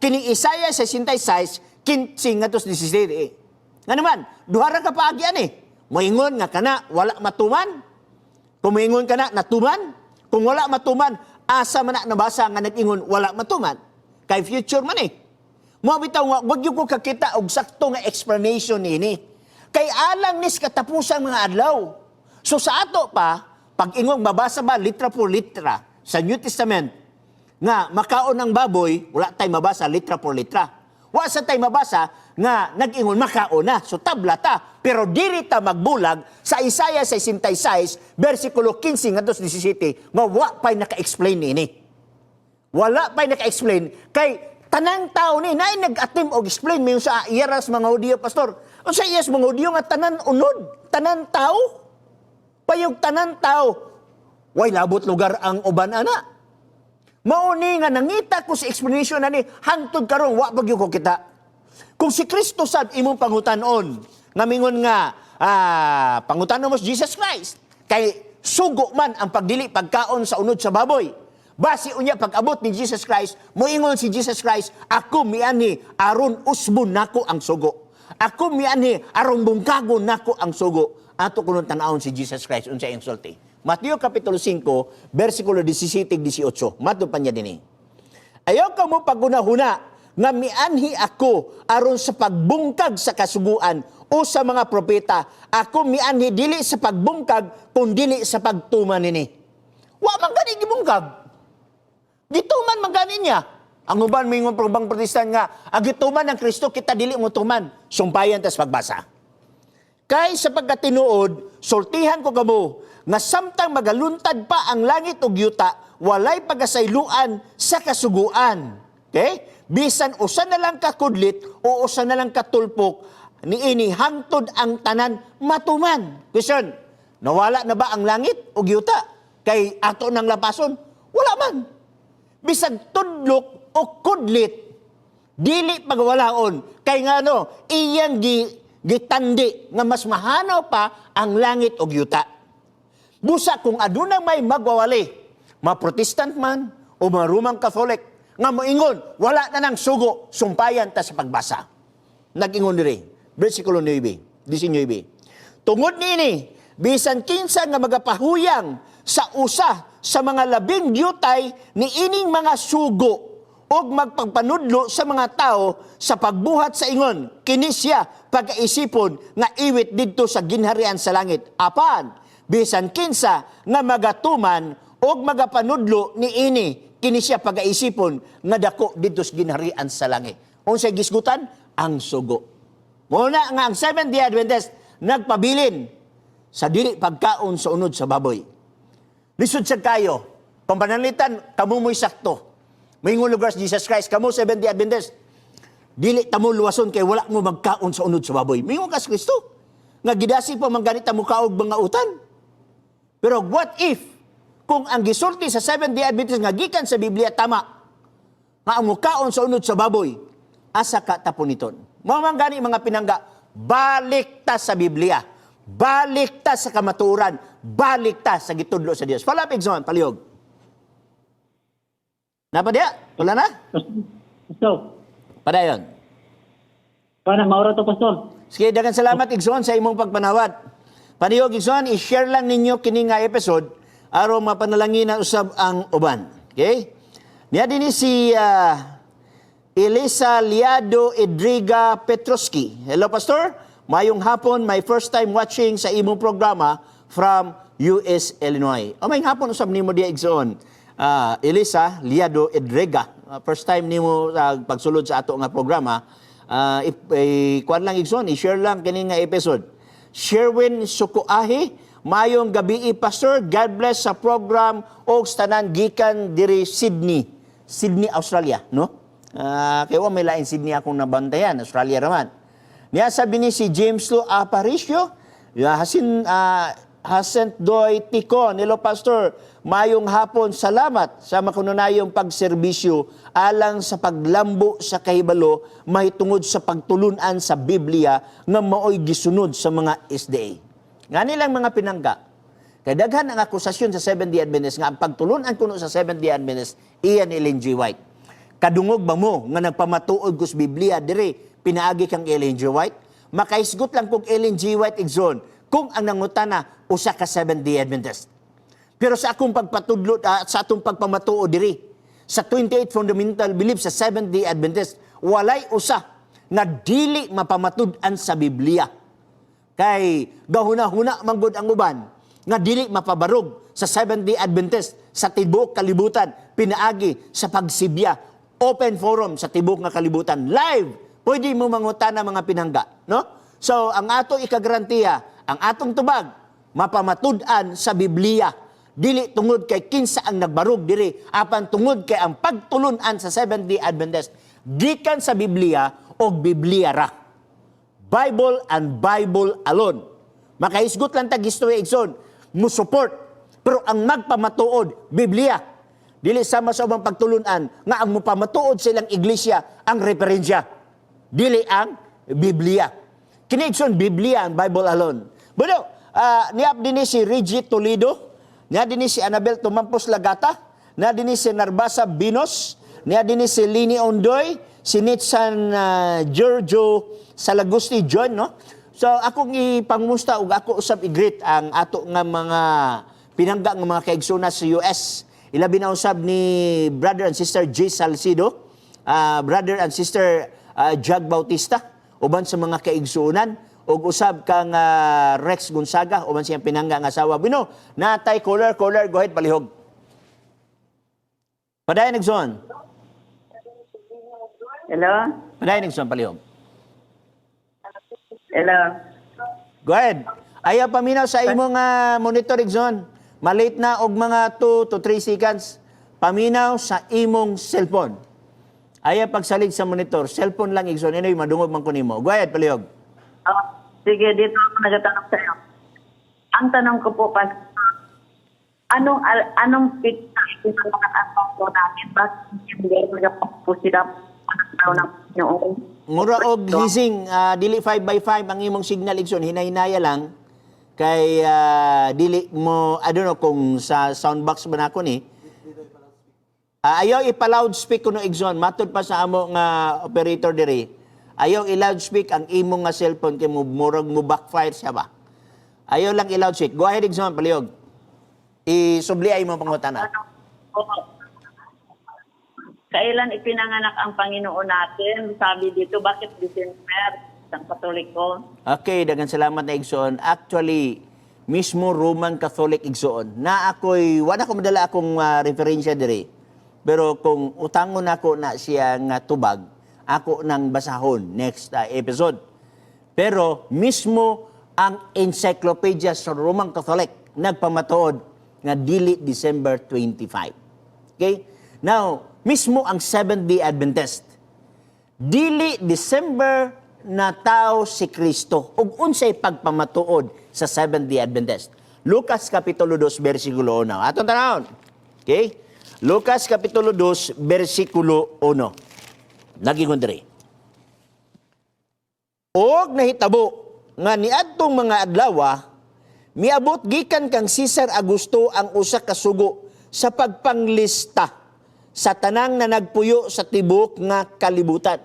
kini Isaiah 66 15 ngadto 17. Nga naman, duha ra ka paagi ani. Moingon nga kana wala matuman. Kung moingon ka na natuman, kung wala matuman, asa man na nabasa nga nag-ingon wala matuman? Kay future man eh. Mao bitaw nga wag gyud ko kakita og sakto nga explanation niini. Kay alang nis katapusang mga adlaw. So sa ato pa, pag ingong mabasa ba litra por litra sa New Testament nga makaon ang baboy, wala tay mabasa litra por litra. Wa sa tay mabasa nga nag-ingon makaon na. So tabla ta. Pero diri ta magbulag sa Isaiah 66 versikulo 15 ngadto 17 nga wa pay naka-explain niini. Wala pa'y naka-explain kay tanang tao ni naay nag-attempt og explain mayon sa iyaras mga Hudiyo, pastor. Unsa iyas mga Hudiyo nga tanan unod, tanan tao? Payog tanan tao. Way labot lugar ang uban ana. Mao ni nga nangita ko sa explanation ani hangtod karon wa pa gyud ko kita. Kung si Kristo sad imong pangutanon, nga mingon nga pangutanon mo si Jesus Christ kay sugo man ang pagdili pagkaon sa unod sa baboy. Basi unya pag-abot ni Jesus Christ, moingon si Jesus Christ, "Ako mianhi aron usbon nako ang sugo. Ako mianhi aron bungkagon nako ang sugo." Ato kunon tan-awon si Jesus Christ unsa iyang sulti. Mateo Kapitulo 5, versikulo 17 18. Mato pa niya dinhi. "Ayaw ka mo pagunahuna nga mianhi ako aron sa pagbungkag sa kasuguan o sa mga propeta. Ako mianhi dili sa pagbungkag kun dili sa pagtuman nini." Wa man gani gibungkag. Gituman man gani niya. Ang uban moingon probang Protestant nga ang gituman ng Kristo kita dili mo tuman. Sumpayan tas pagbasa. "Kay sa pagkatinuod, sultihan ko kamo nga samtang magaluntad pa ang langit ug yuta, walay pagasayloan sa kasuguan. Okay? Bisan usa na lang ka kudlit o usa na lang ka tulpok niini hangtod ang tanan matuman. Question, nawala na ba ang langit ug yuta? Kay ato nang lapason? Wala man. Bisag tudlok o kudlit, dili pagwalaon kay ngano iyang gitandi nga mas mahanaw pa ang langit ug yuta. Busa kung aduna may magwawali, ma-Protestant man o ma-Roman Catholic, nga moingon, wala na nang sugo, sumpayan ta sa pagbasa. Nag-ingon diri, versikulo 9, 19. Tungod niini, bisan kinsa nga magapahuyang sa usa sa mga labing dyutay ni ining mga sugo og magpagpanudlo sa mga tao sa pagbuhat sa ingon, kini siya pagkaisipon nga iwit didto sa ginharian sa langit. Apan, bisan kinsa nga magatuman og magapanudlo niini, kini siya pagaisipon nga dako didto sa ginharian sa langit. Unsay gisgutan? Ang sugo. Muna nga ang Seventh-day Adventist nagpabilin sa dili pagkaon sa unod sa baboy. Lisod sad kayo. Pampananglitan, kamo mo'y sakto. Moingon lugar si Jesus Christ, kamo Seventh-day Adventist, dili ta mo luwason kay wala mo magkaon sa unod sa baboy. Moingon ka sa Kristo nga gidasi pa man ganit mo kaog mga utan. Pero what if kung ang gisulti sa Seventh-day Adventist nga gikan sa Biblia tama, nga ang mukaon sa unod sa baboy, asa ka tapuniton? Mao man gani, mga pinangga, balik ta sa Biblia. Balik ta sa kamatuoran, balik ta sa gitudlo sa Dios. Follow up, Igsoon, palihog. Napa diya? Wala na? Pastor, Padayon. Pana, maura to, Pastor. Sige, daghang salamat, Igsoon, sa imong pagpanawat. Panihog, Igsoon, i-share lang ninyo kini nga episode aron mapanalangin na usab ang uban. Okay? Niya din ni si Elisa Liado Edriga Petroski. Hello, Pastor. Mayong hapon, my first time watching sa imong programa from US, Illinois. O, mayong hapon usab nimo diya, Igsoon. Elisa Liado Edrega. First time nimo pagsulod sa ato nga programa. Kuan lang, Igsoon, i-share lang kini nga episode. Sherwin Sukuahi, mayong gabi, Pastor. God bless sa program og tanan gikan diri Sydney. Sydney, Australia, no? Kaya wa may lain Sydney akong nabantayan, Australia raman. Niya sabi ni si James Lo Aparicio, ya, Hasin Hasent Doy Ticon, hello, Pastor, mayong hapon, salamat sa makununayong pagserbisyo alang sa paglambo sa kahibalo mahitungod sa pagtulunan sa Biblia nga maoy gisunod sa mga SDA. Nga nilang mga pinangga, kay daghan ang akusasyon sa Seventh-day Adventist nga ang pagtulunan kuno sa Seventh-day Adventist iyan Ellen G. White. Kadungog ba mo nga nagpamatuod ko sa Biblia dire pinaagi kang Ellen G. White? Makahisgot lang kog Ellen G. White, Igsoon, kung ang nangutana usa ka Seventh-day Adventist. Pero sa akong pagpatudlo, sa atong pagpamatuod diri sa 28 fundamental beliefs sa Seventh-day Adventist, walay usa nga dili mapamatud-an sa Biblia. Kay gahuna-huna manggod ang uban nga dili mapabarog sa Seventh-day Adventist sa tibuok kalibutan pinaagi sa pagsibya, open forum sa tibuok nga kalibutan, live, pwede mo mangutana, mga pinangga, no? So ang ato ikagarantiya, ang atong tubag mapamatud-an sa Biblia, dili tungod kay kinsa ang nagbarog diri, apan tungod kay ang pagtulun-an sa Seventh-day Adventist gikan sa Biblia o Biblia ra. Bible and Bible alone. Makahisgot lang tag history, Igsoon, mo support. Pero ang magpamatuod, Biblia. Dili sama sa ubang pagtulunan nga ang mupamatuod sa ilang iglesia ang referensya. Dili ang Biblia. Kini, Igsoon, Biblia and Bible alone. Bueno, niap din ni si Reggie Toledo, niya din ni si Annabel Tumampos Lagata, niya din ni si Narbasa Binos, niya din ni si Lini Ondoy, si Nitsan Giorgio Salagusti John, no? So akong ipangmusta ug ako usab i-greet ang ato nga mga pinangga nga mga kaigsoona sa US. Ilabi na usab ni brother and sister J. Salcido, brother and sister Jag Bautista, uban sa mga kaigsuonan ug usab kang Rex Gonzaga uban siyang pinangga nga asawa. Bino, natay caller, caller, go ahead, palihog. Padayon, Igsoon. Hello? Padayon, Igsoon, palihog. Hello? Go ahead. Ayaw paminaw sa imong monitor, Igsoon. Malate na og mga 2 to 3 seconds. Paminaw sa imong cellphone. Ayaw pagsalig sa monitor. Cellphone lang, Igsoon. Anyway, madungog man ko nimo. Go ahead, palihog. Oh, sige, dito ako nagatanong sa'yo. Ang tanong ko po, Pastor, anong petsa pinanganak ang Panginoon natin? Bakit hindi nagapag po sila anak daw ng Panginoon? Mura og hising, dili 5 by 5 ang imong signal, Igsoon. Hinay-hinaya lang kay dili mo, I don't know kung sa soundbox ba nako ni. Ayaw ipa-loudspeak kuno, Igsoon. Matud pa sa amo nga operator diri. Ayaw i-loudspeak ang imong nga cellphone kay mo murag mo backfire siya ba. Ayaw lang i-loudspeak. Go ahead, Igsoon, palihog. Isubli ay imong pangutana. Ano po? Kailan ipinanganak ang Panginoon natin? Sabi dito, bakit December? Isang Katoliko. Okay, daghang salamat na, Igsoon. Actually, mismo Roman Catholic, Igsoon. Na ako'y, wala ko madala akong referensya diri. Pero kung utangon ako na siya nga tubag, ako nang basahon next episode. Pero mismo ang encyclopedia sa Roman Catholic nagpamatuod nga dili December 25. Okay? Now, mismo ang Seventh-day Adventist, dili December na tao si Kristo ug unsay pagpamatuod sa Seventh-day Adventist? Lucas kapitulo 2 bersikulo 1. Atong tanawon. Okay? Lucas kapitulo 2 bersikulo 1. Nagingon diri. Og nahitabo nga niadtong mga adlawa, miabot gikan kang Cesar Augusto ang usa ka sugo sa pagpanglista sa tanang na nagpuyo sa tibuok nga kalibutan.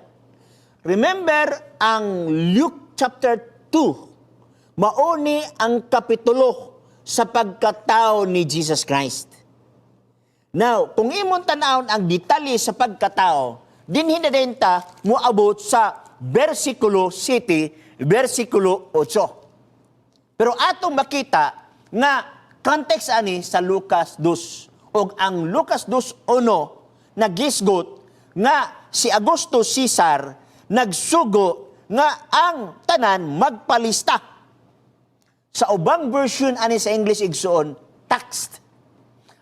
Remember ang Luke chapter 2, mauni ang kapitulo sa pagkatao ni Jesus Christ. Now, kung imong tan-awon ang detalye sa pagkatao, dinhi na din ta moabot sa versikulo 7, versikulo 8. Pero atong makita nga context ani sa Lucas 2. Og ang Lucas 2:1 nagisgot nga si Augusto Caesar nagsugo nga ang tanan magpalista. Sa ubang version ani sa English, igsoon, taxed.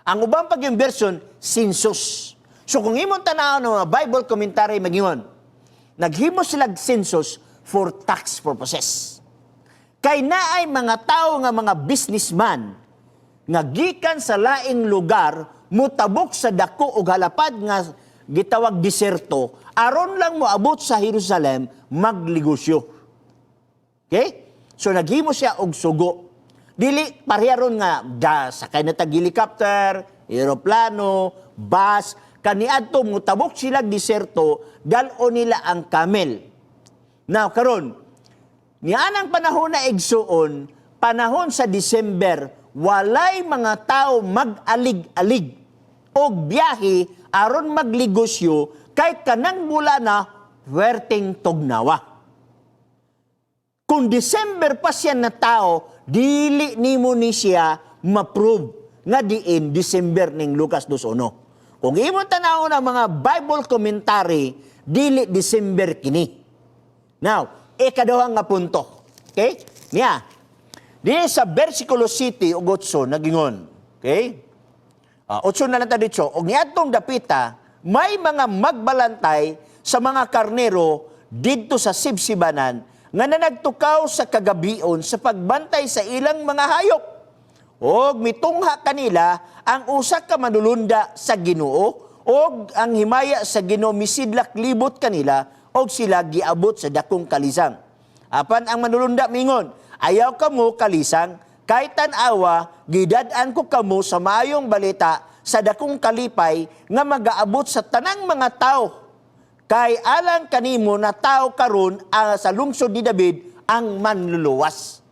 Ang ubang pag yung version, census. So kung imong tan-awon ng mga Bible commentary magingon, naghimo sila census for tax purposes. Kay naay mga tao nga mga businessman nga gikan sa laing lugar mutabok sa dako og halapad nga gitawag diserto aron lang moabot sa Jerusalem magligosyo. Okay? So naghimo siya og sugo. Dili pareha ron nga da sakay na tag helicopter, eroplano, bus, kaniadto mutabok sila diserto, dal-on nila ang camel. Now karon, nianang panahon na, igsuon, panahon sa December, walay mga tao mag-alig-alig og biyahe aron magligosyo kay kanang bulana werteng tugnawa. Kung December pa siya na tao, dili nimo ni siya ma-prove nga diin December ning Lucas 2.1. Kung imong tan-awon ang mga Bible commentary, dili December kini. Now, ikaduha nga punto. Okay? Niya. Di sa versikulo 7 ug 8 nagingon. Okay? 8 na lang ta dito. Og niadtong dapita, may mga magbalantay sa mga karnero didto sa sibsibanan nga nanagtukaw sa kagabion sa pagbantay sa ilang mga hayop. Og mitungha kanila ang usa ka manulunda sa Ginoo og ang himaya sa Ginoo misidlak libot kanila og sila giabot sa dakong kalisang. Apan ang manulunda mingon, "Ayaw kamo kalisang, kay tan-awa gidad-an ko kamo sa maayong balita sa dakong kalipay nga magaabot sa tanang mga tao. Kay alang kanimo natawo karon sa lungsod ni David ang manluluwas."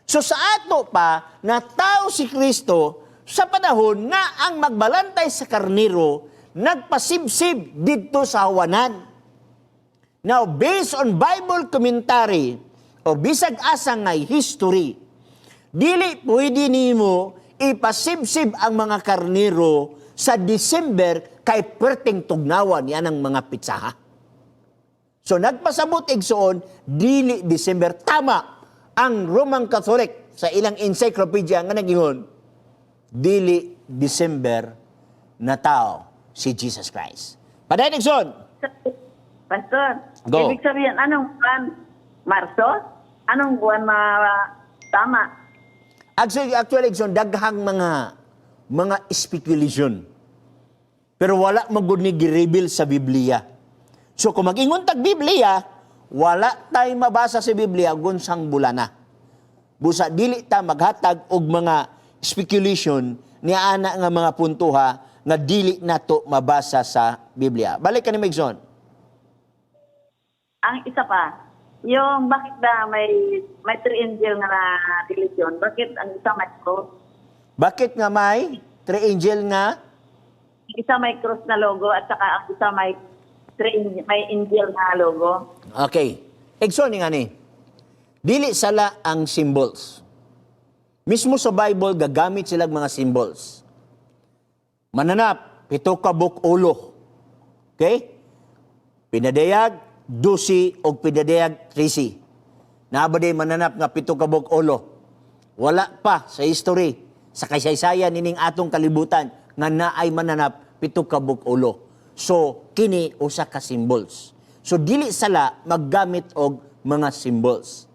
So sa ato pa, natao si Kristo sa panahon nga ang magbalantay sa karniro nagpasibsib didto sa hawanan. Now, based on Bible commentary o bisag asa nga history, dili pwede nimo ipasibsib ang mga karniro sa December kay perting tugnawan yan ang mga pitsaha. So nagpasabot, igsoon, dili December. Tama ang Roman Catholic. sa ilang encyclopedia nga nagingon dili December na tao si Jesus Christ. Padayon, Nixon. Pastor, Go. ibig sabihin, anong buwan? Marso? Anong buwan ma tama? Actually, Nixon, daghang mga speculation. Pero wala magud ni gi-reveal sa Biblia. So kung mag-ingon tag Biblia, wala tay mabasa sa Biblia gunsang bulana. Busa dili ta maghatag og mga speculation ni ana nga mga puntuha nga dili nato mabasa sa Biblia. Balik ka ni Megson. Ang isa pa, yung bakit ba may three angel nga na religion? Bakit ang isa may cross? Bakit nga may three angel nga? Ang isa may cross na logo at saka ang isa may may angel na logo. Okay. Igsoon ni nga ni. Dili sala ang symbols. Mismo sa Bible, gagamit sila mga symbols. Mananap, pito ka buok ulo. Okay? Pinadayag, 12 o pinadayag, 13. Naa ba day mananap nga pito ka buok ulo? Wala pa sa history, sa kasaysayan nining atong kalibutan nga naay mananap pito ka buok ulo. So, kini usa ka symbols. So, dili sala maggamit og mga symbols.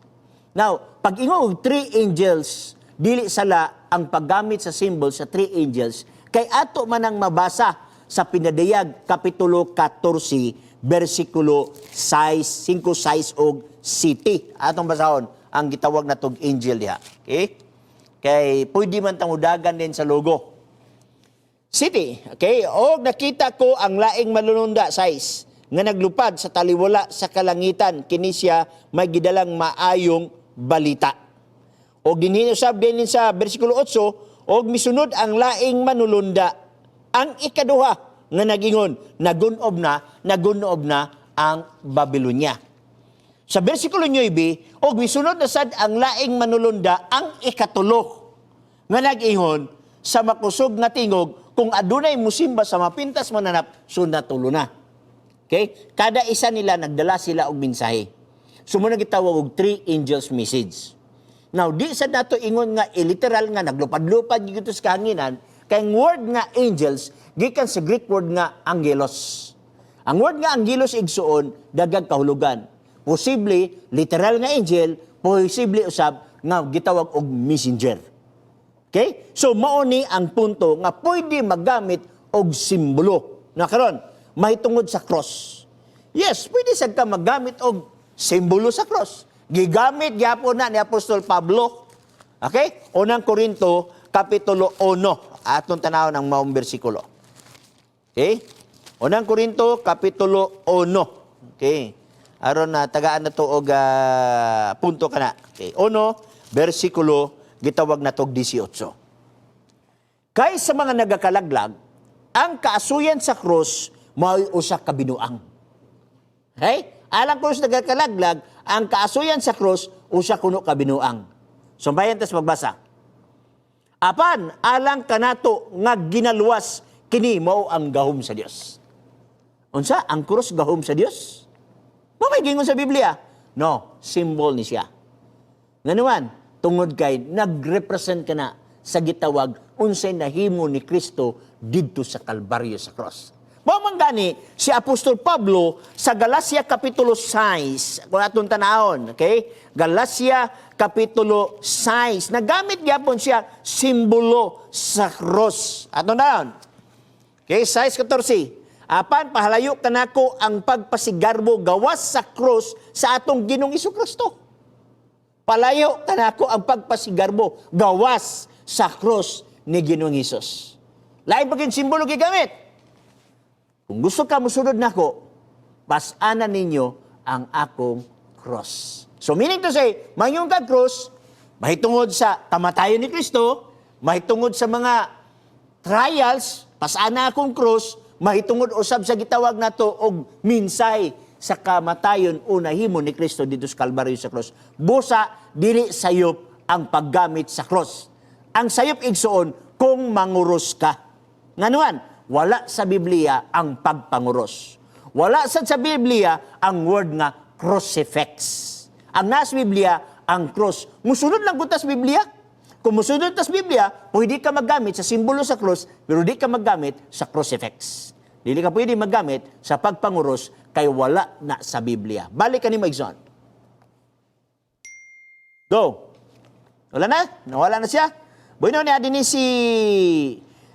Now, pag ingon og three angels, dili sala ang paggamit sa symbol sa three angels kay ato man ang mabasa sa Pinadayag kapitulo 14 bersikulo 6, 5, 6 og 7. Atong basahon ang gitawag na tog angel diha. Okay? Kay pwede man tangudagan din sa logo. 7, okay? Og nakita ko ang laing manulonda, 6, nga naglupad sa taliwala sa kalangitan, kini siya may gidalang maayong balita. Og dinhi usab din sa bersikulo 8, og misunod ang laing manulonda, ang ikaduha nga nagingon, nagunob na, nagunob na ang Babylonia. Sa bersikulo 9, og misunod na sad ang laing manulonda, ang ikatulo nga nag-ingon sa makusog nga tingog, kung adunay musimba sa mapintas mananap, so natulo na. Okay? Kada isa nila nagdala sila og mensahe. So mao na gitawag og three angels message. Now, di sa nato ingon nga literal nga naglupad-lupad gyud sa kahanginan, kay ang word nga angels gikan sa Greek word nga angelos. Ang word nga angelos, igsuon, daghang kahulugan. Posible literal nga angel, posible usab nga gitawag og messenger. Okay? So mao ni ang punto nga pwede maggamit og simbolo. Na karon, mahitungod sa cross. Yes, pwede sad ka maggamit og simbolo sa cross. Gigamit gyapon na ni Apostol Pablo. Okay? Unang Korinto kapitulo 1. Atong tanawon ang maong bersikulo. Okay? Unang Korinto kapitulo 1. Okay. Aron na tagaan na to og punto kana. Okay. 1 bersikulo gitawag na tog 18. Kay sa mga nagakalaglag, ang kaasuyan sa krus mao'y usa ka binuang. Okay? Alang krus nagakalaglag, ang kaasuyan sa krus usa kuno ka binuang. Sumbayan tas magbasa. Apan alang kanato nga ginaluwas, kini mao ang gahom sa Dios. Unsa ang krus, gahom sa Dios? Mao may gingon sa Biblia? No, symbol ni siya. Nganuman, tungod kay nagrepresent ka na sa gitawag unsay nahimo ni Kristo didto sa Kalbaryo sa cross. Mao man gani si Apostol Pablo sa Galacia kapitulo 6, kung atong tanawon, okay? Galacia kapitulo 6, nagamit gyapon siya simbolo sa cross. Atong tanawon. Okay, 6:14. Apan pahalayo kanako ang pagpasigarbo gawas sa cross sa atong Ginoong Kristo. Palayo kanako ang pagpasigarbo gawas sa cross ni Ginoong Hesus. Lain pa simbolo gigamit. Kung gusto ka musunod nako, pas-anan ninyo ang akong cross. So meaning to say, mangyong kag cross, mahitungod sa kamatayon ni Kristo, mahitungod sa mga trials, pasana akong cross, mahitungod usab sa gitawag nato og minsay sa kamatayon o nahimo ni Kristo dito sa Kalbaryo sa cross. Busa dili sayop ang paggamit sa cross. Ang sayop, igsuon, kung manguros ka. Nganuan, wala sa Biblia ang pagpanguros. Wala sad sa Biblia ang word nga crucifix. Ang nasa Biblia, ang cross. Musunod lang kunta sa Biblia. Kung musunod tas Biblia, pwede ka maggamit sa simbolo sa krus, pero di ka maggamit sa crucifix. Dili ka pwede maggamit sa pagpanguros kay wala na sa Biblia. Balik ka ni Igsoon. Go. Wala na? Nawala na siya? Bueno, ni ni si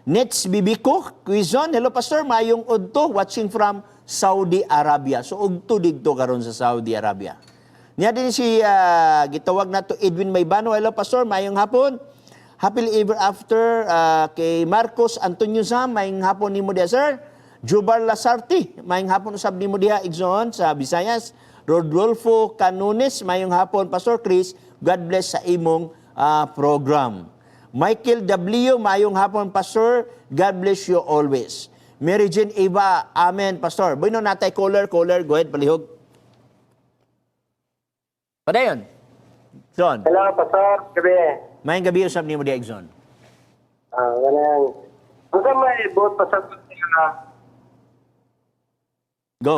Nets Bibico, Quizon. Hello, Pastor. Mayong udto, watching from Saudi Arabia. So, udto didto karon sa Saudi Arabia. Niya din si gitawag na to Edwin Maybano. Hello, Pastor. Mayong hapon. Happily ever after kay Marcos Antonio Sam. Mayong hapon nimo diha, sir. Jubar Lasarte. Mayong hapon usab nimo diha, igsoon, sa Visayas. Rodolfo Canones. Mayong hapon, Pastor Chris. God bless sa imong program. Michael W. Mayong hapon, Pastor. God bless you always. Mary Jane Eva, amen, Pastor. Bueno, natay caller, caller. Go ahead, palihog. Padayon. John. Hello, Pastor. Gabi. Mayong gabi usab nimo diha, Igsoon. Ah, ganang. Unsa may buot, Pastor, nga Go.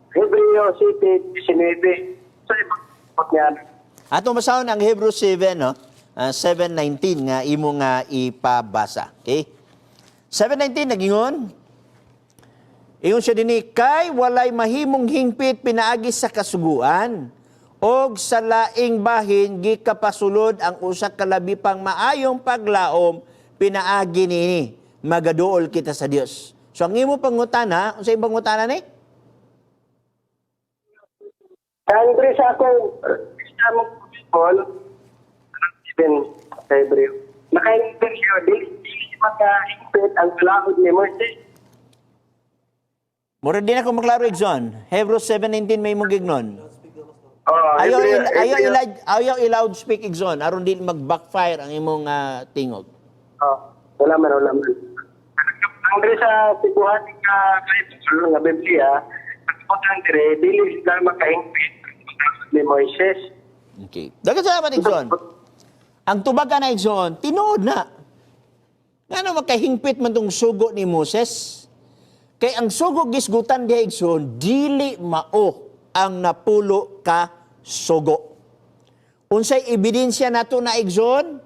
Hebreo 7:19? So ibot niya. Ato masahon ang Hebrews 7, no? 7:19 nga imo nga ipabasa. Okay? 7:19 nagingon. Ingon siya dinhi, kay walay mahimong hingpit pinaagi sa kasuguan og sa laing bahin gikapasulod ang usa ka labi pang maayong paglaom, pinaagi niini magaduol kita sa Dios. So ang imo pangutana, unsa imong pangutana ni? Ang diri sa akong sa among Bible, even sa Hebreo. Nakaingon siya, dili dili makahingpit ang balaod ni Moises. Mura din ako maklaro, Igsoon. Hebrews 7:19 may mong gignon. Oh, Ayaw Hebreo, ayaw Hebreo. ayaw i-loudspeak, Igsoon, aron di mag-backfire ang imong tingog. Oh, wala man, wala man. Ang diri sa Cebuhan nga Bible nga Biblia, ang diri dili sila makahingpit ang balaod ni Moises. Okay. Daghang salamat, Igsoon. Ang tubag ka na, Igsoon, tinuod na. Ngano makahingpit man tong sugo ni Moses? Kay ang sugo gisgutan diha, Igsoon, dili mao ang napulo ka sugo. Unsay ebidensya nato na, Igsoon?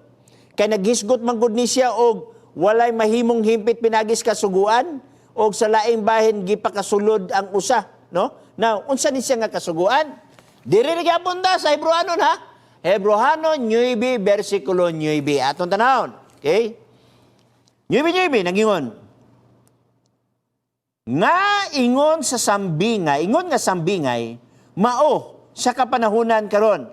Kay naghisgot man gud ni siya og walay mahimong himpit pinagis kasuguan og sa laing bahin gipakasulod ang usa, no? Now, unsa ni siya nga kasuguan? Diri ra gyapon ta sa Hebreohanon ha. Hebreohanon 9 bersikulo 9. Atong tanawon. Okay? 9:9 nagingon. Nga ingon sa sambingay, ingon nga sambingay, mao sa kapanahunan karon.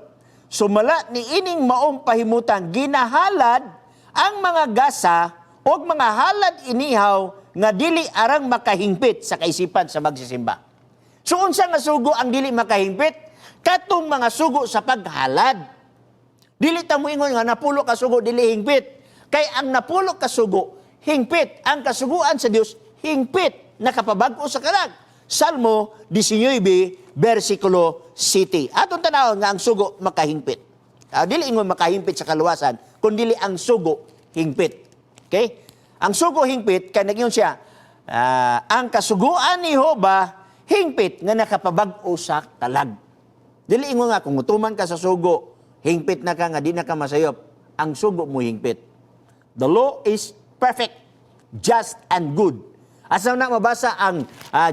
Sumala ni ining maong pahimutan, ginahalad ang mga gasa o mga halad inihaw nga dili arang makahingpit sa kaisipan sa magsisimba. So unsa nga sugo ang dili makahingpit? Katong mga sugo sa paghalad. Dili ta moingon nga napulo ka sugo dili hingpit. Kay ang napulo ka sugo hingpit. Ang kasuguan sa Dios hingpit, nakapabag-o sa kalag. Salmo 19 versikulo 7. Atong tanawon nga ang sugo makahingpit. Dili ingon makahimpit sa kaluwasan, kun dili ang sugo hingpit. Okay? Ang sugo hingpit kay nagyon siya, ang kasuguan ni Jehova hingpit nga nakapabag-o sa kalag. Dili ingon nga kung mutuman ka sa sugo, hingpit na ka nga di na ka masayop. Ang sugo mo hingpit. The law is perfect, just and good. Asa na mabasa ang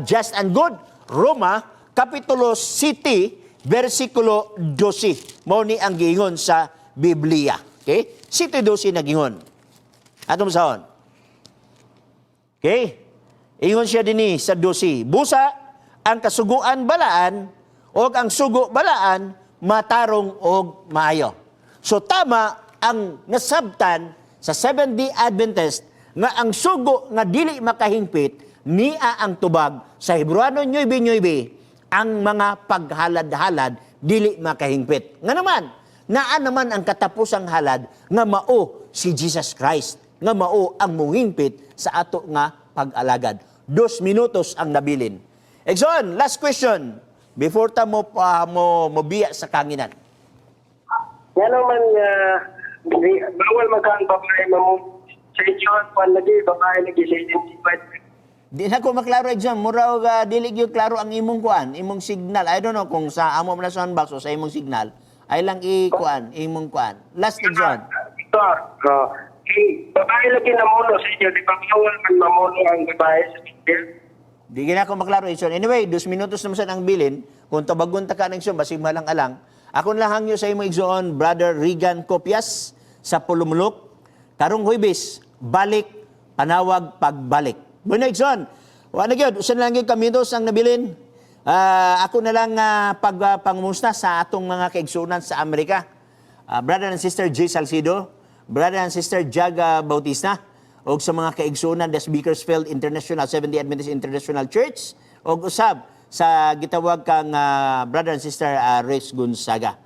just and good? Roma, Kapitulo 7, versikulo 12. Mao ni ang giingon sa Biblia. Okay? 7:12 nagingon. Atong basahon. Okay? Ingon siya dinhi sa 12. Busa, ang kasuguan balaan o ang sugo balaan matarong og maayo. So tama ang nasabtan sa Seventh-day Adventist nga ang sugo nga dili makahingpit niya ang tubag sa Hebreano 9:9, ang mga paghalad-halad dili makahingpit. Nga naman, naa naman ang katapusang halad nga mao si Jesus Christ, nga mao ang muhingpit sa ato nga pag-alagad. 2 minutos ang nabilin. Exxon, last question before ta mo mo mobiya sa kanginan. Nga naman nga bawal magkaang babae mamo sa inyo ang lagi babae lagi sa identified. Di na ko maklaro, Exxon. Mura og dili gyud klaro ang imong kuan, imong signal. I don't know kung sa amo man na soundbox o sa imong signal. Ay lang i kuan, imong kuan. Last, Exxon. So, Pastor, no, eh, babae lagi namuno sa inyo, di ba bawal man mamuno ang babae sa Biblia? Di gina ako maklaro, Igsoon. Anyway, 2 minutos naman sad ang bilin. Kung tabagon ta ka ng Igsoon, basig malang alang. Ako na lang hangyo sa imo, Igsoon, Brother Regan Copias sa Polomolok. Karong Huwebes, balik, panawag, pagbalik. Bueno, Igsoon, wala gyud, usa na lang gyud ka minutos ang nabilin. Ako na lang pangumusta sa atong mga kaigsunan sa Amerika. Brother and Sister J. Salcido, Brother and Sister Jaga Bautista, og sa mga kaigsunan des Bakersfield International Seventh-day Adventist International Church og usab sa gitawag kang brother and sister Rex Gonzaga.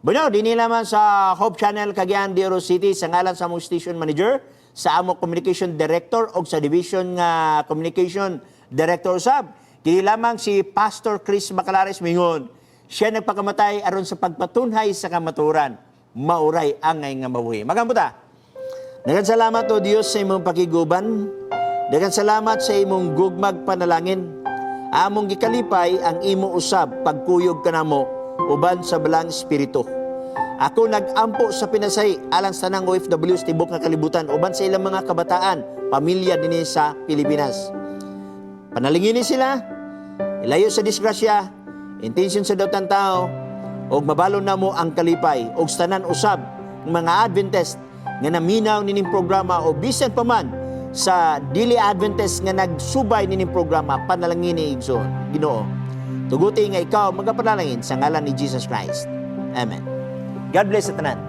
Bueno, dinhi lamang sa Hope Channel Cagayan de Oro City sa ngalan sa among station manager, sa among communication director og sa division nga communication director usab. Kini lamang si Pastor Chris Macalares mingon. Siya nagpakamatay aron sa pagpatunhay sa kamatuoran. Mauray angay nga mabuhi. Magampo ta. Daghang salamat o Dios sa imong pakiguban. Daghang salamat sa imong gugmag panalangin. Among gikalipay ang imo usab pagkuyog kanamo uban sa Balaang Espiritu. Ako nag-ampo sa pinasahi alang sa tanang OFW sa tibok nga kalibutan uban sa ilang mga kabataan, pamilya dinhi sa Pilipinas. Panalingini sila, ilayo sa disgrasya, intensyon sa dautan tao, og mabalon namo ang kalipay, og sa tanan usab ng mga Adventist nga naminaw nining programa o bisan pa man sa dili Adventist nga nagsubay nining programa, panalangini, Igsoon, Ginoo. Tuguti nga ikaw magapanalangin sa ngalan ni Jesus Christ. Amen. God bless sa tanan.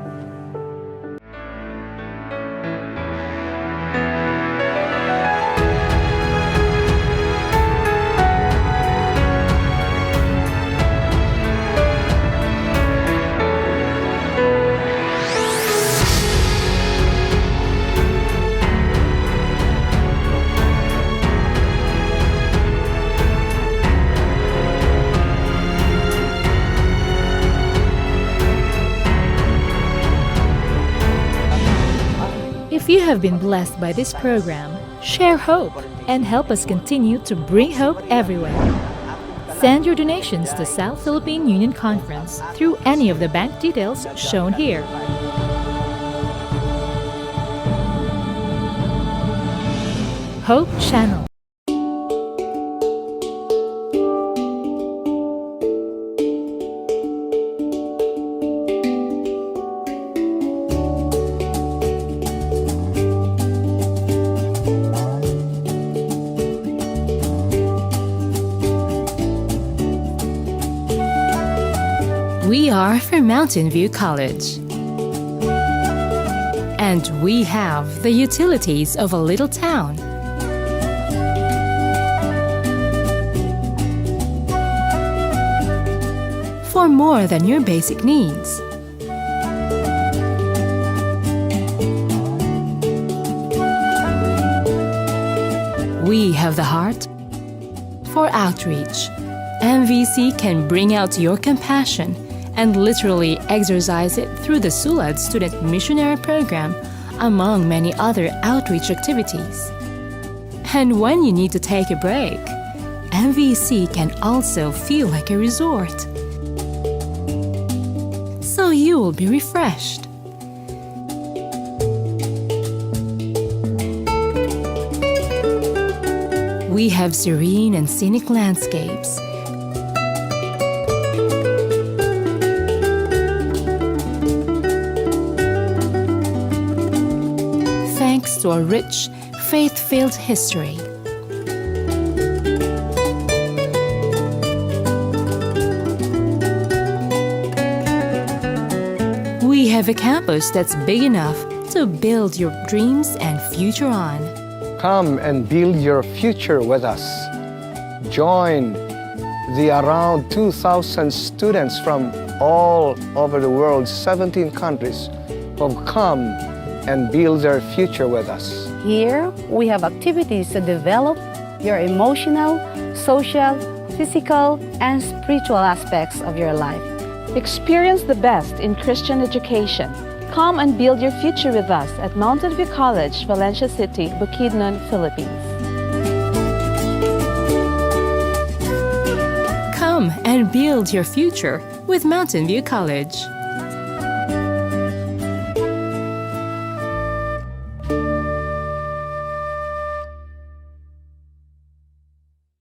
If you have been blessed by this program, share hope and help us continue to bring hope everywhere. Send your donations to South Philippine Union Conference through any of the bank details shown here. Hope Channel. We are from Mountain View College. And we have the utilities of a little town. For more than your basic needs. We have the heart for outreach. MVC can bring out your compassion and literally exercise it through the SULAD Student Missionary Program, among many other outreach activities. And when you need to take a break, MVC can also feel like a resort. So you will be refreshed. We have serene and scenic landscapes. Thanks to a rich, faith filled history. We have a campus that's big enough to build your dreams and future on. Come and build your future with us. Join the around 2,000 students from all over the world, 17 countries, who have come and build their future with us. Here, we have activities to develop your emotional, social, physical, and spiritual aspects of your life. Experience the best in Christian education. Come and build your future with us at Mountain View College, Valencia City, Bukidnon, Philippines. Come and build your future with Mountain View College.